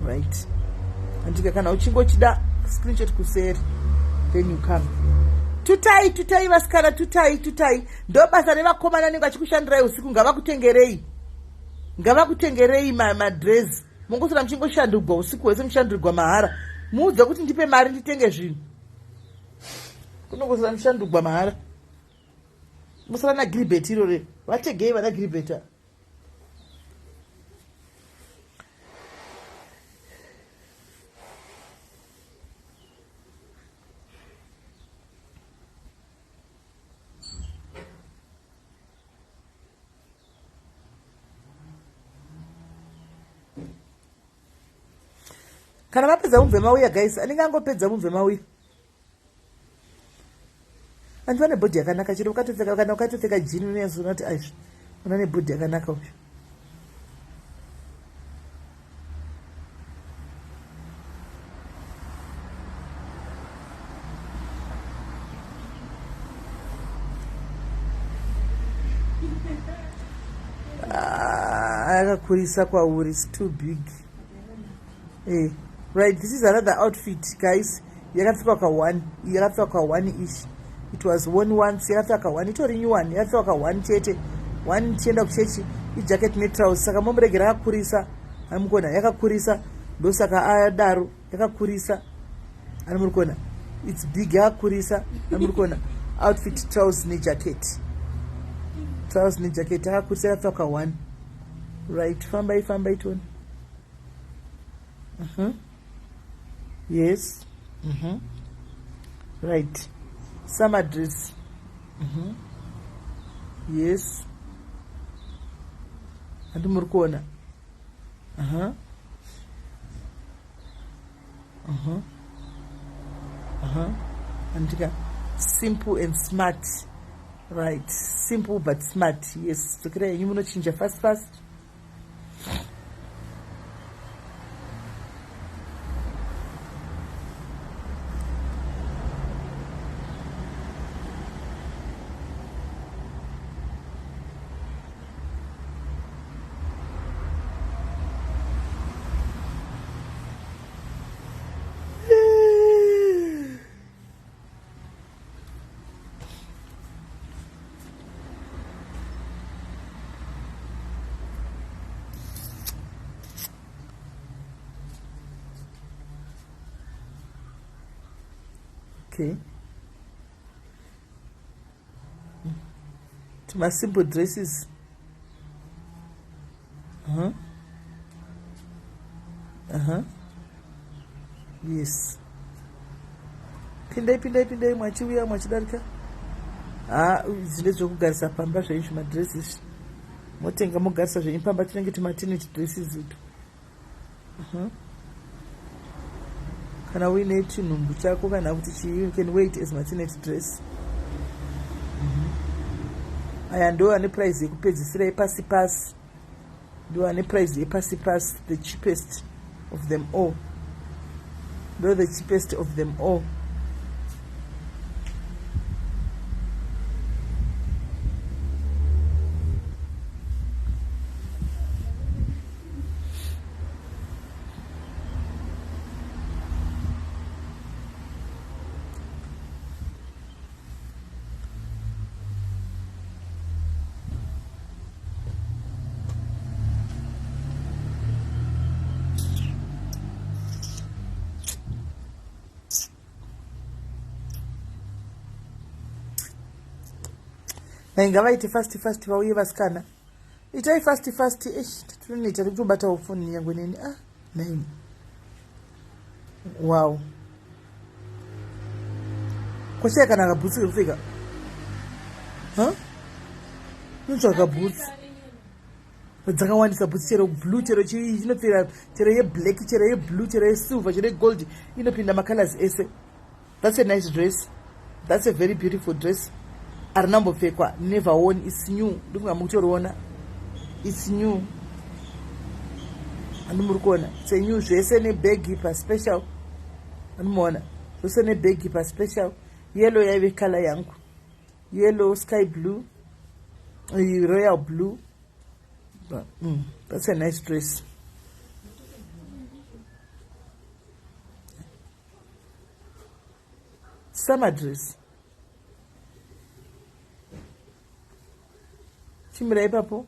S1: Right, andika kana uchinge uchida screenshot kuseri, then you come. Tutai, tutai vasikana, tutai, tutai. Ndo basa revakomana anenge achikushandirai usiku. Ngavakutengerei, ngavakutengerei madress. Mongosora muchingoshandurwa usiku hwese, mushandurwa mahara. Muudze kuti ndipe mari nditenge zvinhu. Kunongosora mushandurwa mahara. Musara nagilibert irore, vategei vana Gilibert. Kana vapedza mubve mauya, guys. Anenge angopedza mubve mauya. Anti vane bhodhi yakanaka chero ukatopfeka, kana ukatopfeka jini unonyatsoona kuti aizvi una nebhodhi yakanaka uyu. Ah, yakakurisa kwauri, is too big. Right, this is another outfit, guys. Yakapfekwa ka1, yakapfekwa ka1 ish. It was worn once. Yakapfekwa ka1, itori new one. Yakapfekwa ka1 chete, one tichienda kuchechi. Ijacket netrouse, saka momuregera akakurisa. Amukona yakakurisa, ndosaka adaro, yakakurisa. Ani muri kuona its big, yakakurisa. Ani muri kuona outfit, trouse nejacket, trouse nejacket, yakakurisa, yakapfekwa ka1. Right, fambai, fambai tione. Yes. Right, summer dress. Yes, handi muri kuona? Uh-huh. Andika simple and smart, right? Simple but smart, yes. Dzokera yenyu munochinja fast fast. Okay, to my simple dresses. Uh-huh. Yes, pindai, pindai, pindai mwachiuya mwachidarika. Ha, izvi ndezvekugarisa pamba zvenyu, zvimadresses motenga mogarisa zvenyu pamba, tinenge tumateenage dresses utu. Kana uine chinhumbu chako kana kuti chii, you can wear it as maternity dress. Aya ndo ane price yekupedzisira yepasi pasi, ndo ane price yepasi pasi, the cheapest of them all, ndo the cheapest of them all. Hai, ngavaite fast fast vauye vasikana. Itai fast fast. Eish, tinoita tikutobatawo foni nyangwe neni. Ah, nine. Wow. Kwashaya kana kabhutsu kekupfeka. Huh? Unotsvaga bhutsu. Dzakawandisa bhutsu, chero blue, chero chii inopfira, chero yeblack, chero yeblue, chero yesilver, chero yegold, inopinda macolors ese. That's a nice dress. That's a very beautiful dress. Arina mbopfekwa, never worn, it's new. Ndifunga mukutoriona. It's new. Handi muri kuona. It's a new zvese nebhegi pa special. Andimuona. Zvese nebhegi pa special. Yellow yaive color yangu. Yellow, sky blue, royal blue. But, that's a nice dress. Summer dress. Chimira ipapo.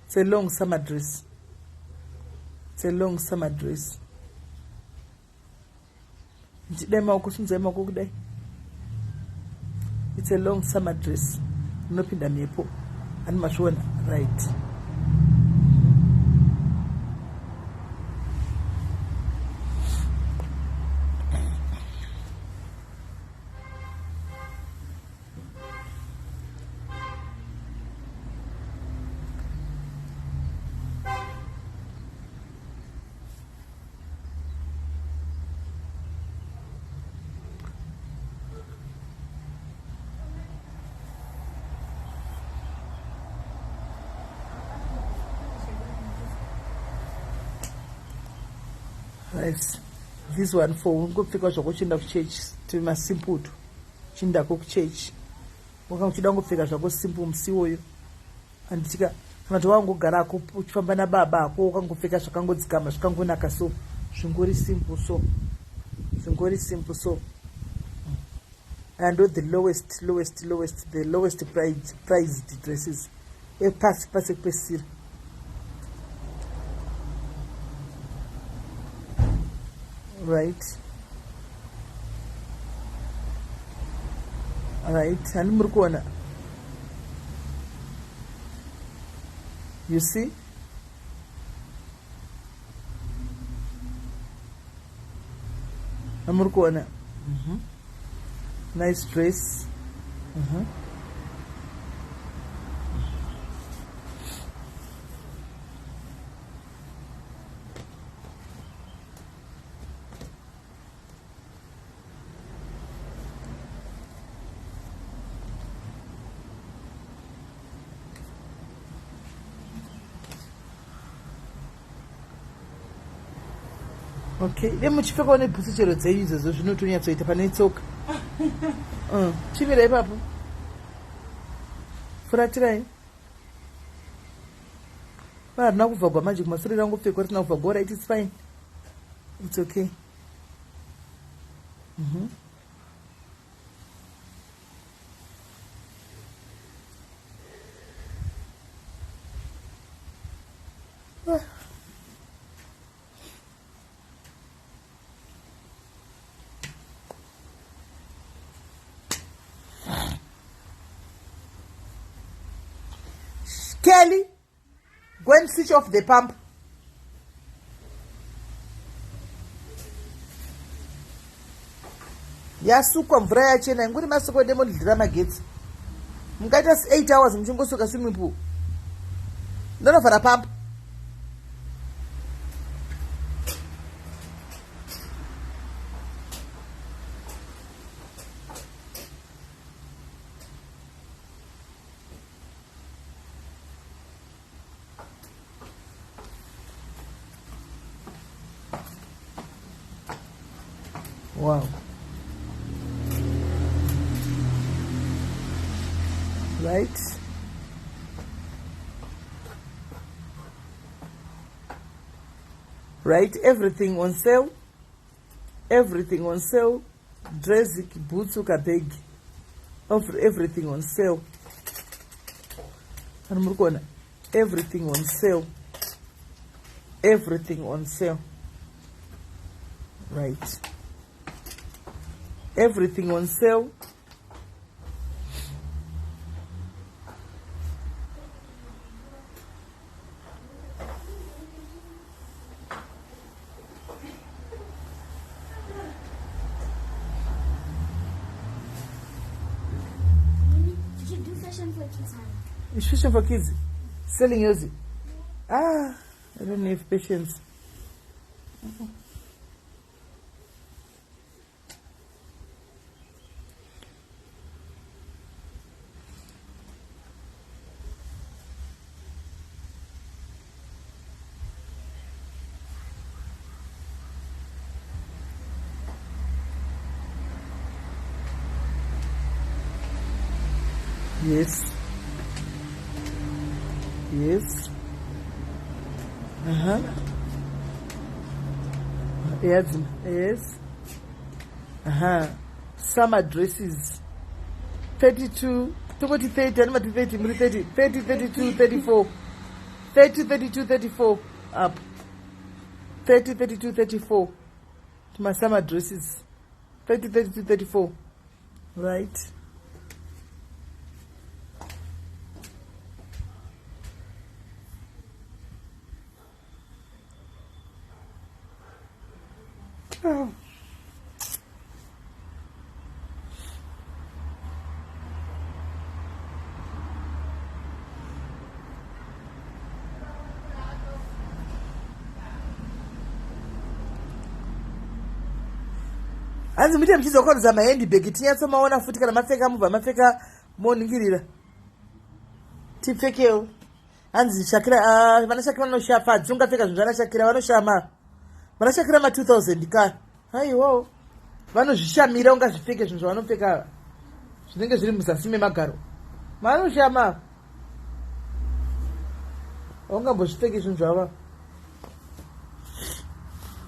S1: It's a long summer dress. It's a long summer dress. Dai maoko, sunzai maoko kudai. It's a long summer dress. Inopinda mhepo. Ani mazviona? Right. Right. This one for ungopfeka zvako uchienda kuchechi, masimple tu chiendako kuchechi, wakanga uchida kungopfeka zvako simple musi iwoyo, handitika? Kana kuti wangogarako uchifamba nababa ako, wakangopfeka zvakangodzikama, zvakangonaka, so zvingori simple, so zvingori simple. So and the lowest, lowest, lowest, the lowest priced dresses epasi pasi ekupesisira. Right, handi muri kuona? You see? Amuri kuona? Nice dress. Okay, de muchipfekawo nebhutsu chero dzenyu idzodzo, zvinotonyatsoita pane tsoka. Chimira ipapo, furatirai. Harina kuvhagwa manje kumasure, rangopfekwa risina kuvhagwa. Right, it's fine, it's okay. Ah. Kelly, go and switch off the pump. Yasukwa mvura yachena, inguri masuko demodlira magetsi. Mungaita 8 hours muchingosuka swimming pool. Ndonovhara pump. Wow. Right. Right, everything on sale. Everything on sale. Dress, boots, kabag. Everything on sale. And muri kuona everything on sale. Everything on sale. Right. Everything on sale. Is Fashion for Kids selling yours? Ah, I don't have patience. Yes. Yes. Uh-huh. Yes. Yes. Uh-huh. Summer dresses. 32. Tokoti 30, anima 30, muri 30, 30, 32, 34. 30, 32, 34. Up. 30, 32, 34. To my summer dresses. 30, 32, 34. Right. Oh. Hanzi muite muchizokorodza mahendibhegi tinyatsomaona futi kana mapfeka mubva mapfeka moningirira tipfekewo. Hanzi Shakira, ah, vana Shakira vanoshapa, ungapfeka zvinhu zvana Shakira vanoshama. Vana Shakira ma 2000 ka. Haiwo. Vanozvishamira ungazvipfeke zvinhu zvavanopfeka zvinenge zviri muzasi memagaro. Vanoshama. Haungambozvipfeki zvinhu zvava.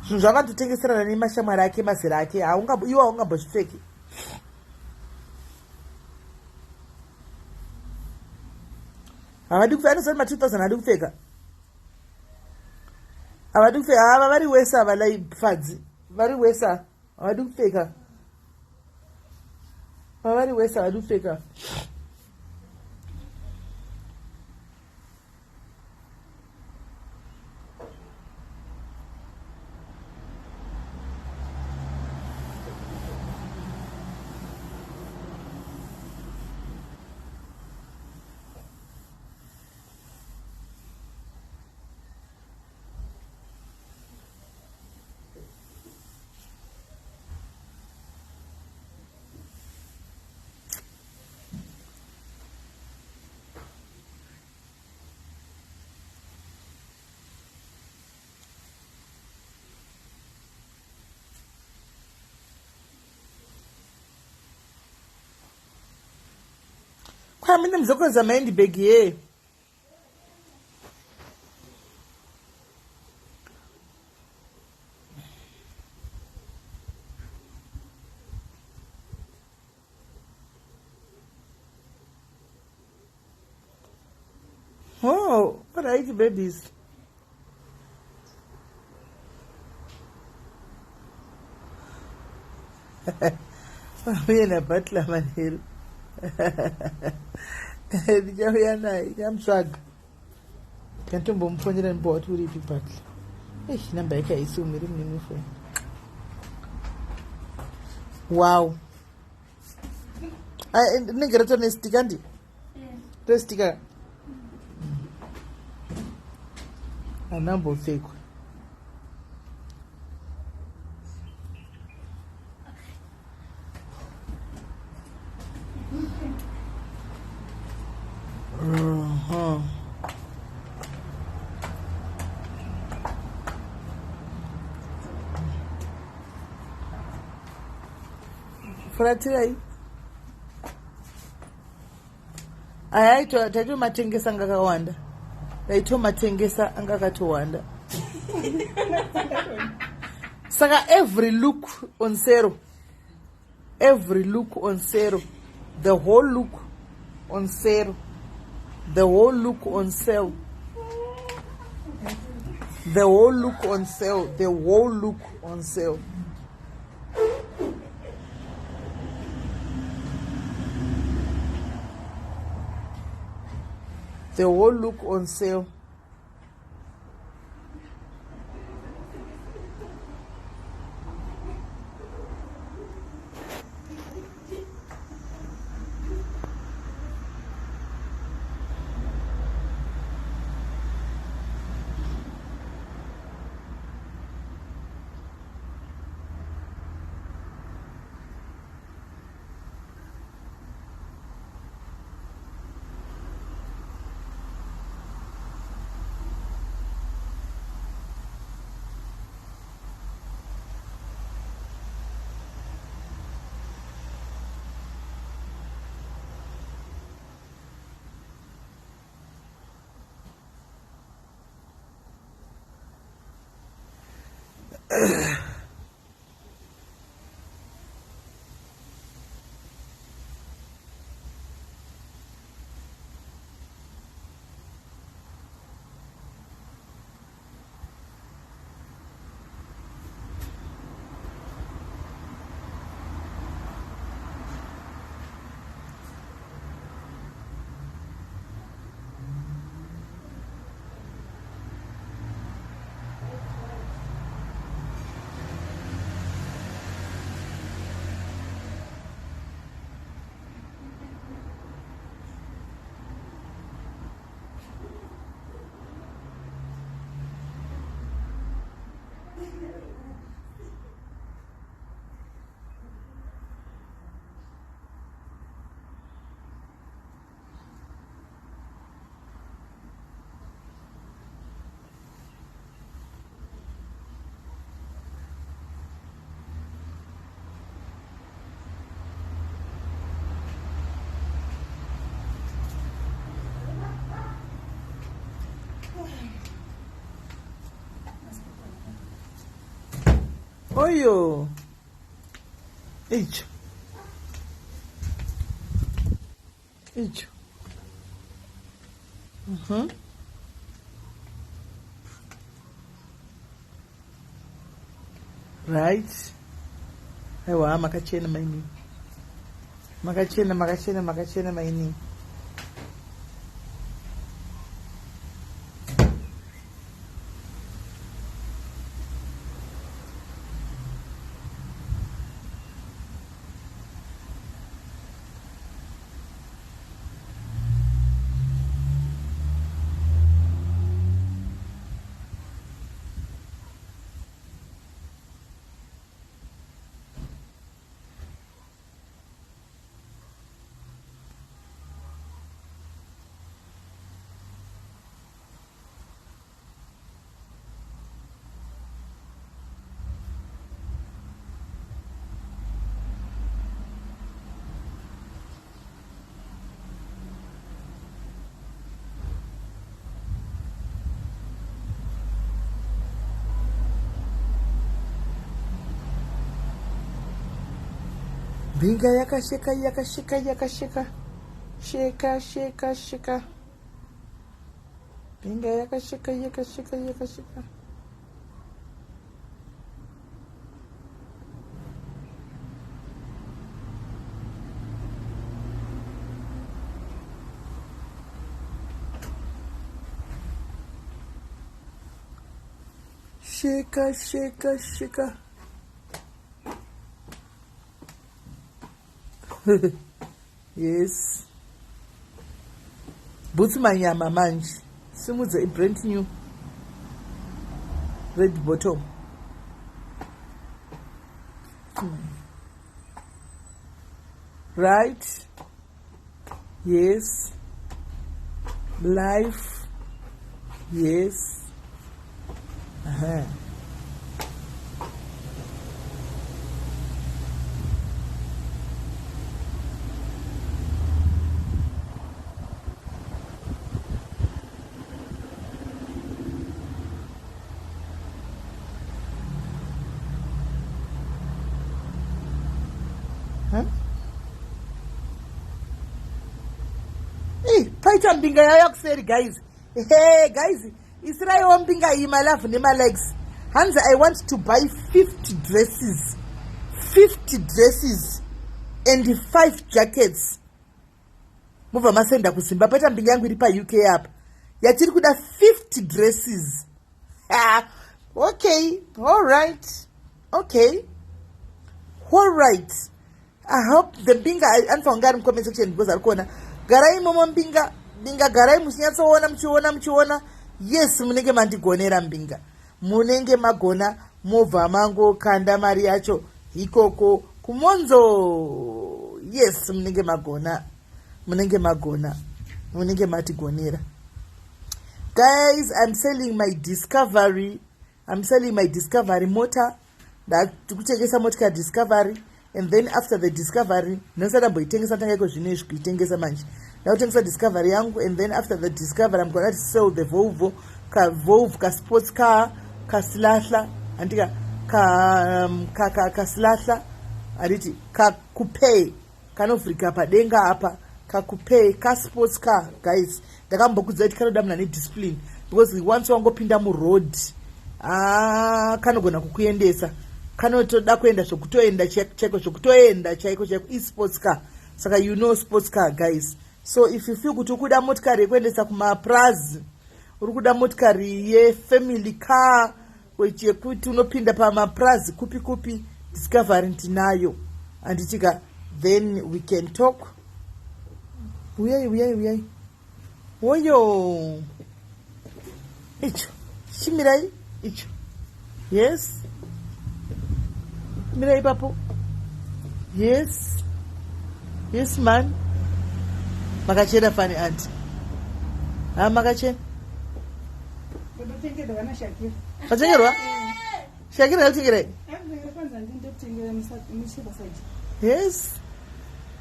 S1: Zvinhu zvavanototengeserana nemashamwari ake mazera ake iwo haungambozvipfeki. Havadi kupfeka, anosati ma 2000 haadi kupfeka. Havadi kupfeka, ava vari wese ava laifadzi. Vari wese havadi kupfeka. Vari wese havadi kupfeka. Kwamine muzokonza mahandbag ye. Oh, all right, babies. Uye naButler manheru. Ndichauya naye, ndichamutsvaga. Ndichatombomufonera ndimbowa kuti uripi Butler. Eish, namba yake haisi umiri mune imwe foni. Wow. Rinenge ratori nestika ndi? Restika. Anambopfekwa. Uh-huh. Furatirai. Aya taitomatengesa anga akawanda. Taitomatengesa anga akatowanda. Saka every look on sale. Every look on sale. The whole look on sale. The whole look on sale. The whole look on sale. The whole look on sale. The whole look on sale. Oyo icho icho. Right, aiwa, makachena mainini, makachena, makachena, makachena mainini. Mbinga yakasheka, yakasheka, yakasheka, sheka, sheka, sheka. Mbinga yakasheka, yakasheka, yakasheka. Sheka, sheka, sheka. Yes, boots manyama manje. Simudza, ibrand new red bottom. Right, yes, life, yes. Huh? Paita mbinga yauya kuseri, guys. Hey guys, isiraiwo mbinga iyi malove nemalikes. Hanzi, "I want to buy 50 dresses, 50 dresses and 5 jackets." Mubva masenda kuZimbabwe. Paita mbinga yangu iri paUK apa yatiri kuda 50 dresses. Ah, okay, all right, okay, all right. I hope the mbinga anofanira kunge ari mucomment section because ari kuona. Garai imomo mbinga, mbinga, garai muchinyatsoona, muchiona, muchiona. Yes, munenge mandigonera mbinga, munenge magona. Mobva mangokanda mari yacho ikoko kuMonzo. Yes, munenge magona, munenge magona, munenge matigonera. Guys, I'm selling my Discovery. I'm selling my Discovery motor. Ndakutengesa motikari Discovery, and then after the Discovery, ndosati ndamboitengesa, tanga iko zvino izvi kuitengesa manje. Ndakutengesa Discovery yangu, and then after the Discovery I'm gonna sell the Volvo, kaVolvo kasports car kasilahla, handika? Kasilahla ka, handiti kakupay kanovhurika padenga apa kakupay kasports car guys. Ndakambokudza kuti kanoda munhu ane discipline because once wangopinda muroad ah, kanogona kukuendesa kanotoda kuenda zvekutoenda chaiko zvekutoenda chaiko chaiko isports car. Saka you know sports car guys. So if you feel kuti ukuda motikari yekuendesa kumaprazi, uri kuda motikari yefamily car yekuti unopinda pamaprazi kupi kupi, Discovery ndinayo, handitika? Then we can talk. Uyai, uyai, uyai, woyo icho, chimirai icho. Yes, mirai ipapo. Yes, yes man, makachena fani anti. Ha, makachena. Matengerwa Shakira yakutengerai. Yes,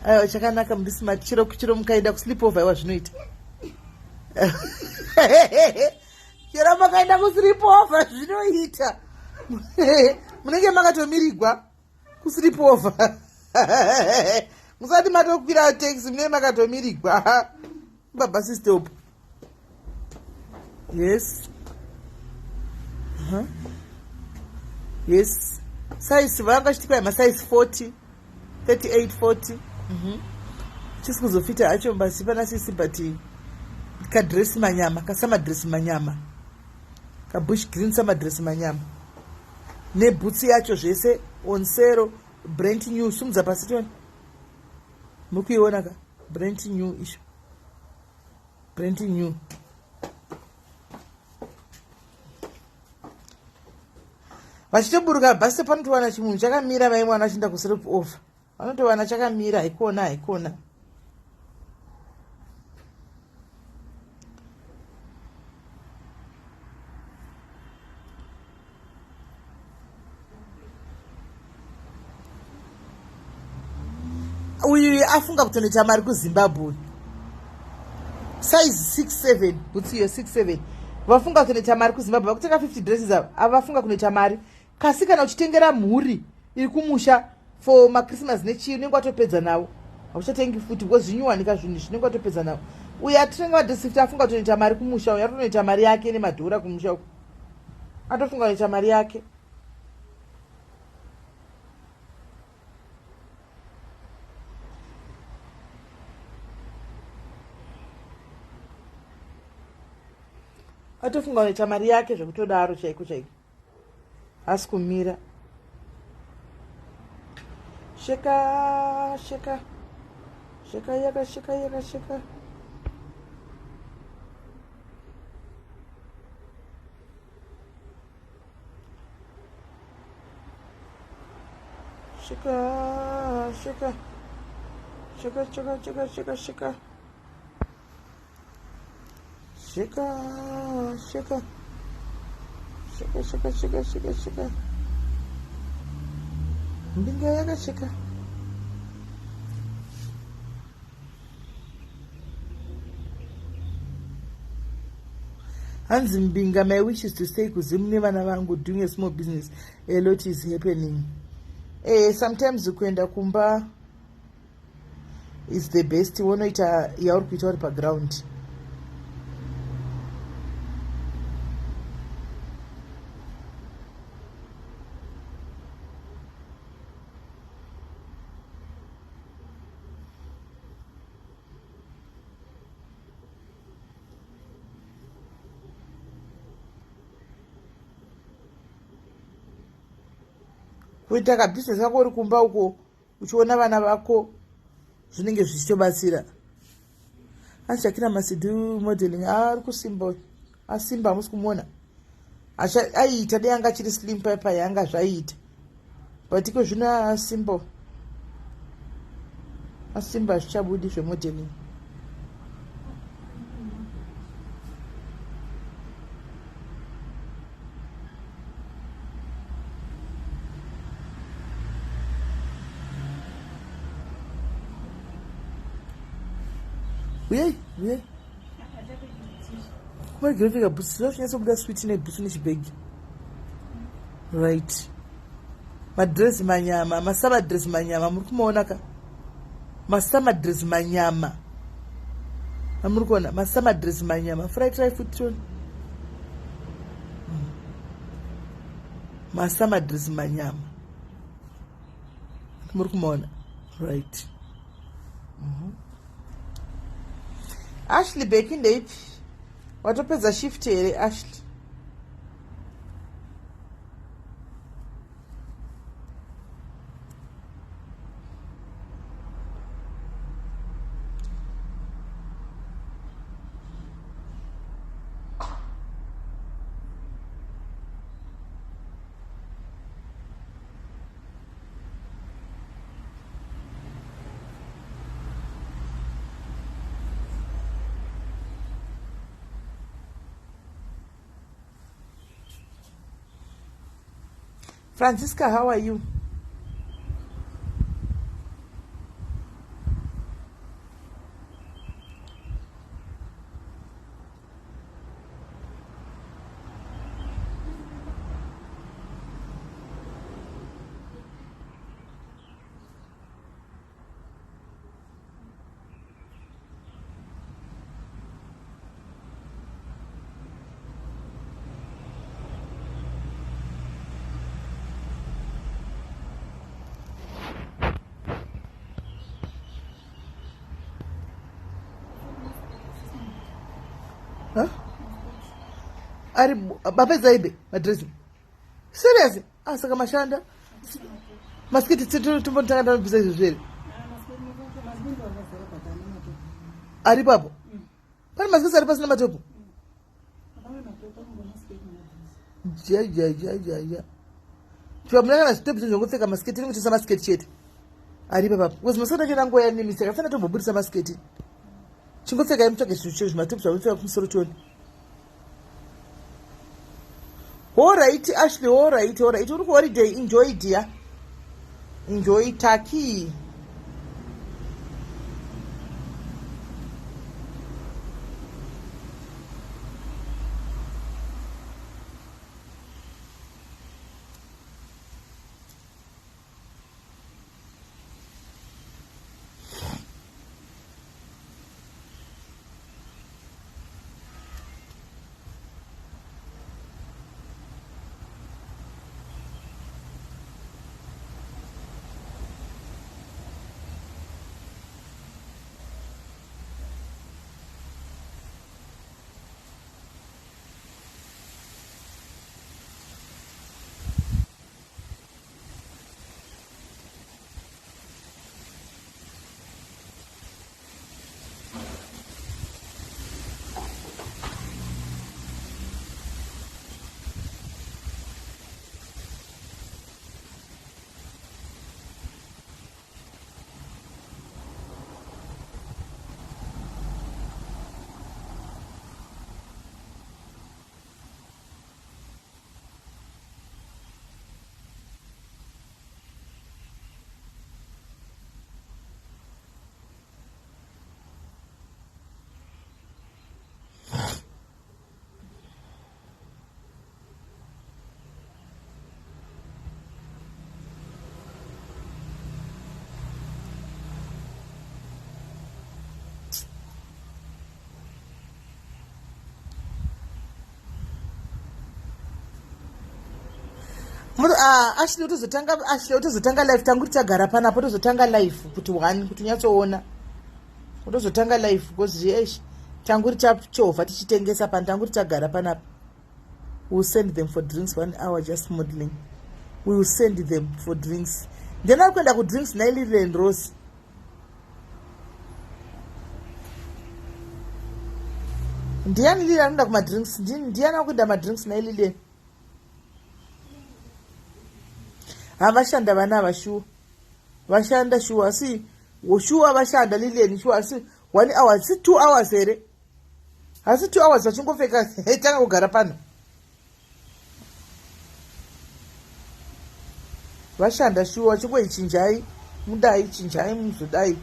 S1: aiwa, chakanaka, muri smart. Chiro chiro mukaenda kusleep over, aiwa, zvinoita. Chero makaenda kusleep over zvinoita, munenge makatomirigwa kusleep over. Musati matokwira taxi munenge makatomirigwa baba sistop. Yes, uh -huh. Yes, size vanga vachiti masize 40, 38, 40. Chisi kuzofita hacho basi pana sisi, but kadress manyama, kasamadress manyama, kabush green samadress manyama nebhutsi yacho, zvese on sale, brand new. Sumudza pasi tione, muri kuiona ka? Brand new isho, brand new. Vachitoburuka bhasi panotowana chimunhu chakamira, mai mwana achienda kusleep over, vanotowana chakamira. Haikona, haikona. Uyu afunga kutonoita mari kuZimbabwe. Size 67 bhutsu iyo, 67. Vafunga kutonoita mari kuZimbabwe, vakutenga 50 dresses ava. Ava vafunga kunoita mari kasi kana uchitengera mhuri iri kumusha for maChristmas nechii, unenge watopedza navo, hauchatengi futi because zvinyuwanika zvinhu zvinenge watopedza navo. Uyu atotenga madress 50, afunga kutonoita mari kumusha. Uyu atonoita mari yake nemadhora kumusha uku, atofunga kunoita mari yake. Atofunga kunoita mari yake zvekutodaro chaiko chaiko, hasi kumira. Sheka, sheka, sheka, yaka, sheka, yaka, sheka. Sheka, sheka, sheka, sheka, sheka, sheka, sheka, sheka, sheka, sheka, sheka, sheka, sheka, sheka. Mbinga yakasheka. Hanzi mbinga, my wish is to stay kuZimu nevana vangu, doing a small business. A lot is happening. Sometimes kuenda kumba is the best. Wonoita yauri kuita uri paground. Kuita kabhizinesi kako uri kumba uko, uchiona vana vako, zvinenge zvichitobatsira. Asi Shakira masidu modeling ari kusimba, asimba, hamusi kumuona aiita. Dei anga achiri slim pipe yanga zvaiita, but iko zvino asimba, asimba, zvichabudi zvemodeling. Uyai, uyai, kumaigirofika bhutsu zvinonyatsobuda switi nebhutsu nechibhegi, right? Madress manyama, masamadress manyama muri kumaona ka? Masamadress manyama. Amuri kuona masamadress manyama. Fry try futi tione. Masamadress manyama. Muri kumaona. Right. Ashley Becky ndeipi? Watopedza shift here Ashley? Francisca, how are you? Huh? Ari bapedza ibe madressing. Serious? Ah, saka mashanda. Masiketi tombotanga tanobvisa izvo zvere. Ari papo. Pane masiketi ari pasina matopo. Ja ja ja ja ja. Chiva muna kana zvitopi zvongopfeka masiketi tinenge masiketi chete. Ari papo. Because masiketi acho nanguva yanemisa akafanira tombobudisa masiketi. Chingopfekai mutsvage zvinhu zvimatopi zvamunopfeka kumusoro tione. Alright, Ashley, alright, alright. Uri kuholiday, enjoy dear. Enjoy Turkey. Ashley utozotanga, Ashley utozotanga live, tangu tichagara panapa utozotanga live kuti one kuti unyatsoona. Utozotanga live because eish tangu richachovha tichitengesa pano, tangu tichagara panapa. We will send them for drinks 1 hour just modeling. We will send them for drinks. Then ari kuenda kudrinks naLily and Rose. Ndiani Lily anoenda kumadrinks? Ndiani ari kuenda madrinks naLily? Havashanda vana ava shuwa. Vashanda shuwa, asi shuwa vashanda Lilian shuwa, asi 1 hour, si 2 hours here? Asi 2 hours vachingopfeka tanga kugara pano. Vashanda shuwa, vachingoichinjai mudai, chinjai muzodai.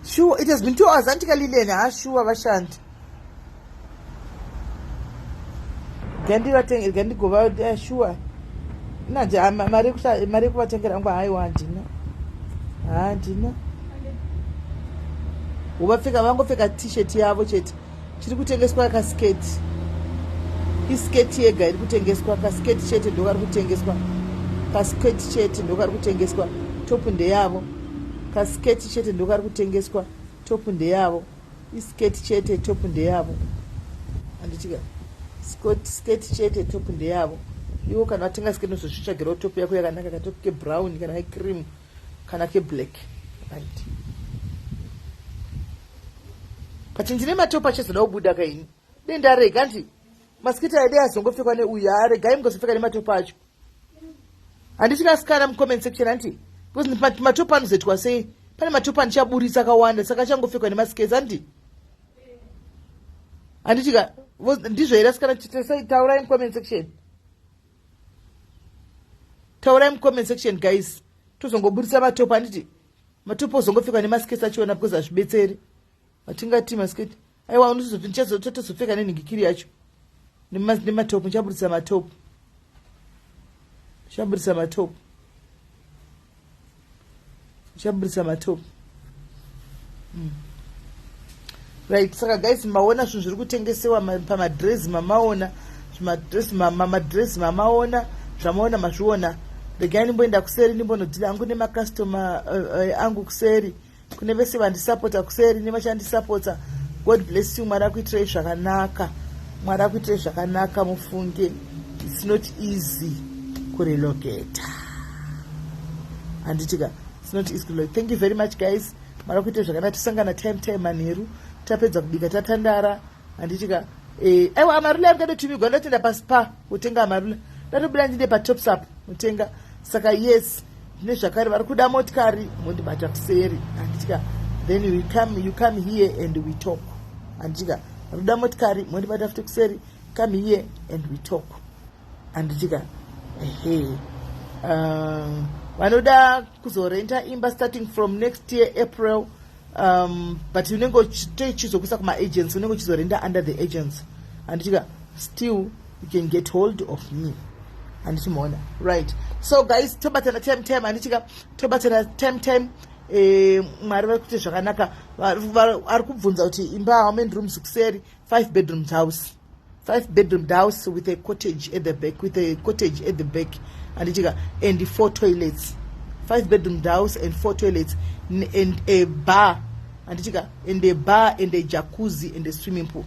S1: Sure, it has been 2 hours, antika Lilian? Ha, sure, vashandi gandivatenge, gandigova. Sure, nanje mari yekuvatengera angu, haiwa, handina, handina. Vapfeka, vangopfeka T-shirt yavo chete. Chiri kutengeswa kasketi, isketi yega iri kutengeswa, kasketi chete ndokari kutengeswa, kasketi chete ndokari kutengeswa, top ndeyavo. Kasketi chete ndokari kutengeswa, top ndeyavo, isketi chete, top ndeyavo, handitika? Sketi chete, top ndeyavo. Iwo kana watenga sketi, unozozvitsvagirawo top yako yakanaka, katop kebrown kana kecream kana keblack, right? But ndine matopu achazoda kubuda kaini, dendarega handi masiketi aide azongopfekwa neuyu. Aregai mungazopfeka nematopu acho, handiti kasikana mucomment section? Handi because matopu anozoitwa sei? Pane matopu andichaburitsa akawanda, saka achangopfekwa nemasiketi, handi? Handitika ndizvo here, asikana? Taurai mucomment section, taurai mucomment section, guys. Tozongoburitsa matopu, handiti? Matopu ozongopfekwa nemasiketi achiona, because hazvibetseri matingati masiketi. Aiwa, totozopfeka nenhingikiri yacho nematopu. Ndichaburitsa matopu, ndichaburitsa matopu, ndichaburitsa matopu. Right, saka guys, maona zvinhu zviri kutengesewa pamadresi, mamaona zvimadresi, mamaona zvamaona, mazviona. Regai ndimboenda kuseri, ndimbonodeala angu nemakastoma angu kuseri. Kune vese vandisapota kuseri nevachandisapota, God bless you. Mwari akuitirei zvakanaka, Mwari akuitirei zvakanaka. Mufunge, it's not easy kurelocata, handitika? It's not easy kurelocate. Thank you very much, guys. Mwari akuitirei zvakanaka. Tisangana time time manheru, tapedza kubika, tatandara, handitika? Aiwa, amarula yangadotumigwa, ndotenda paspa kutenga amarula, ndatobuda ndinde paTopsap kutenga. Saka yes, ndine zvakare vari kuda motikari, mondibata kuseri, handitika? Then we come, you come here and we talk, handitika? Vari kuda motikari, mondibata futi kuseri. Come here and we talk, handitika? Ehe, vanoda kuzorenta imba starting from next year April, but unenge uchizokuisa kumaagents, unenge uchizorenda under the agents, handitika? Still you can get hold of me, handichimaona? Right, so guys, tobatana time time, handichika? Tobatana time time. Mwari vari kuite zvakanaka. Ari kubvunza kuti imba how many rooms kuseri? Five bedrooms house, five bedroom house with a cottage at the back, with a cottage at the back, handichika? And four toilets. Five bedroom house and four toilets and a bar, handichika? And a bar and a jacuzzi and a swimming pool.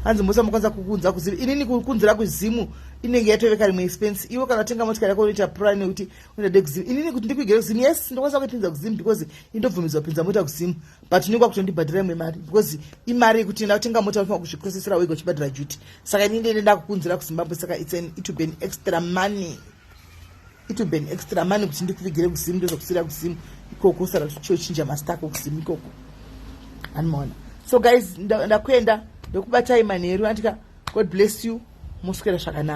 S1: Hanzi musa mukwanisa kukunza kuzimu. Inini kukunzira kuzimu inenge yatoveka rimwe expense. Iwe kana watenga motikari yako, unoita plan yekuti unoda kuzimu. Inini kuti ndikuigere kuzimu, yes, ndokwanisa kuipinza kuzimu because indobvumidzwa kupinza mota kuzimu, but unenge wakutondibhadhira imwe mari, because imari yekuti ndakutenga mota, unofanira kuzviprocessera wega uchibhadhira duty. Saka inini ndende ndakukunzira kuZimbabwe, saka it will be an extra money, it will be an extra money kuti ndikuvigire kuzimu, ndozokusira kuzimu ikoko, sara tichochinja masitako kuzimu ikoko, animaona? So guys, ndakuenda, ndokubatai manheru, andika? God bless you, muswera zvakanaka.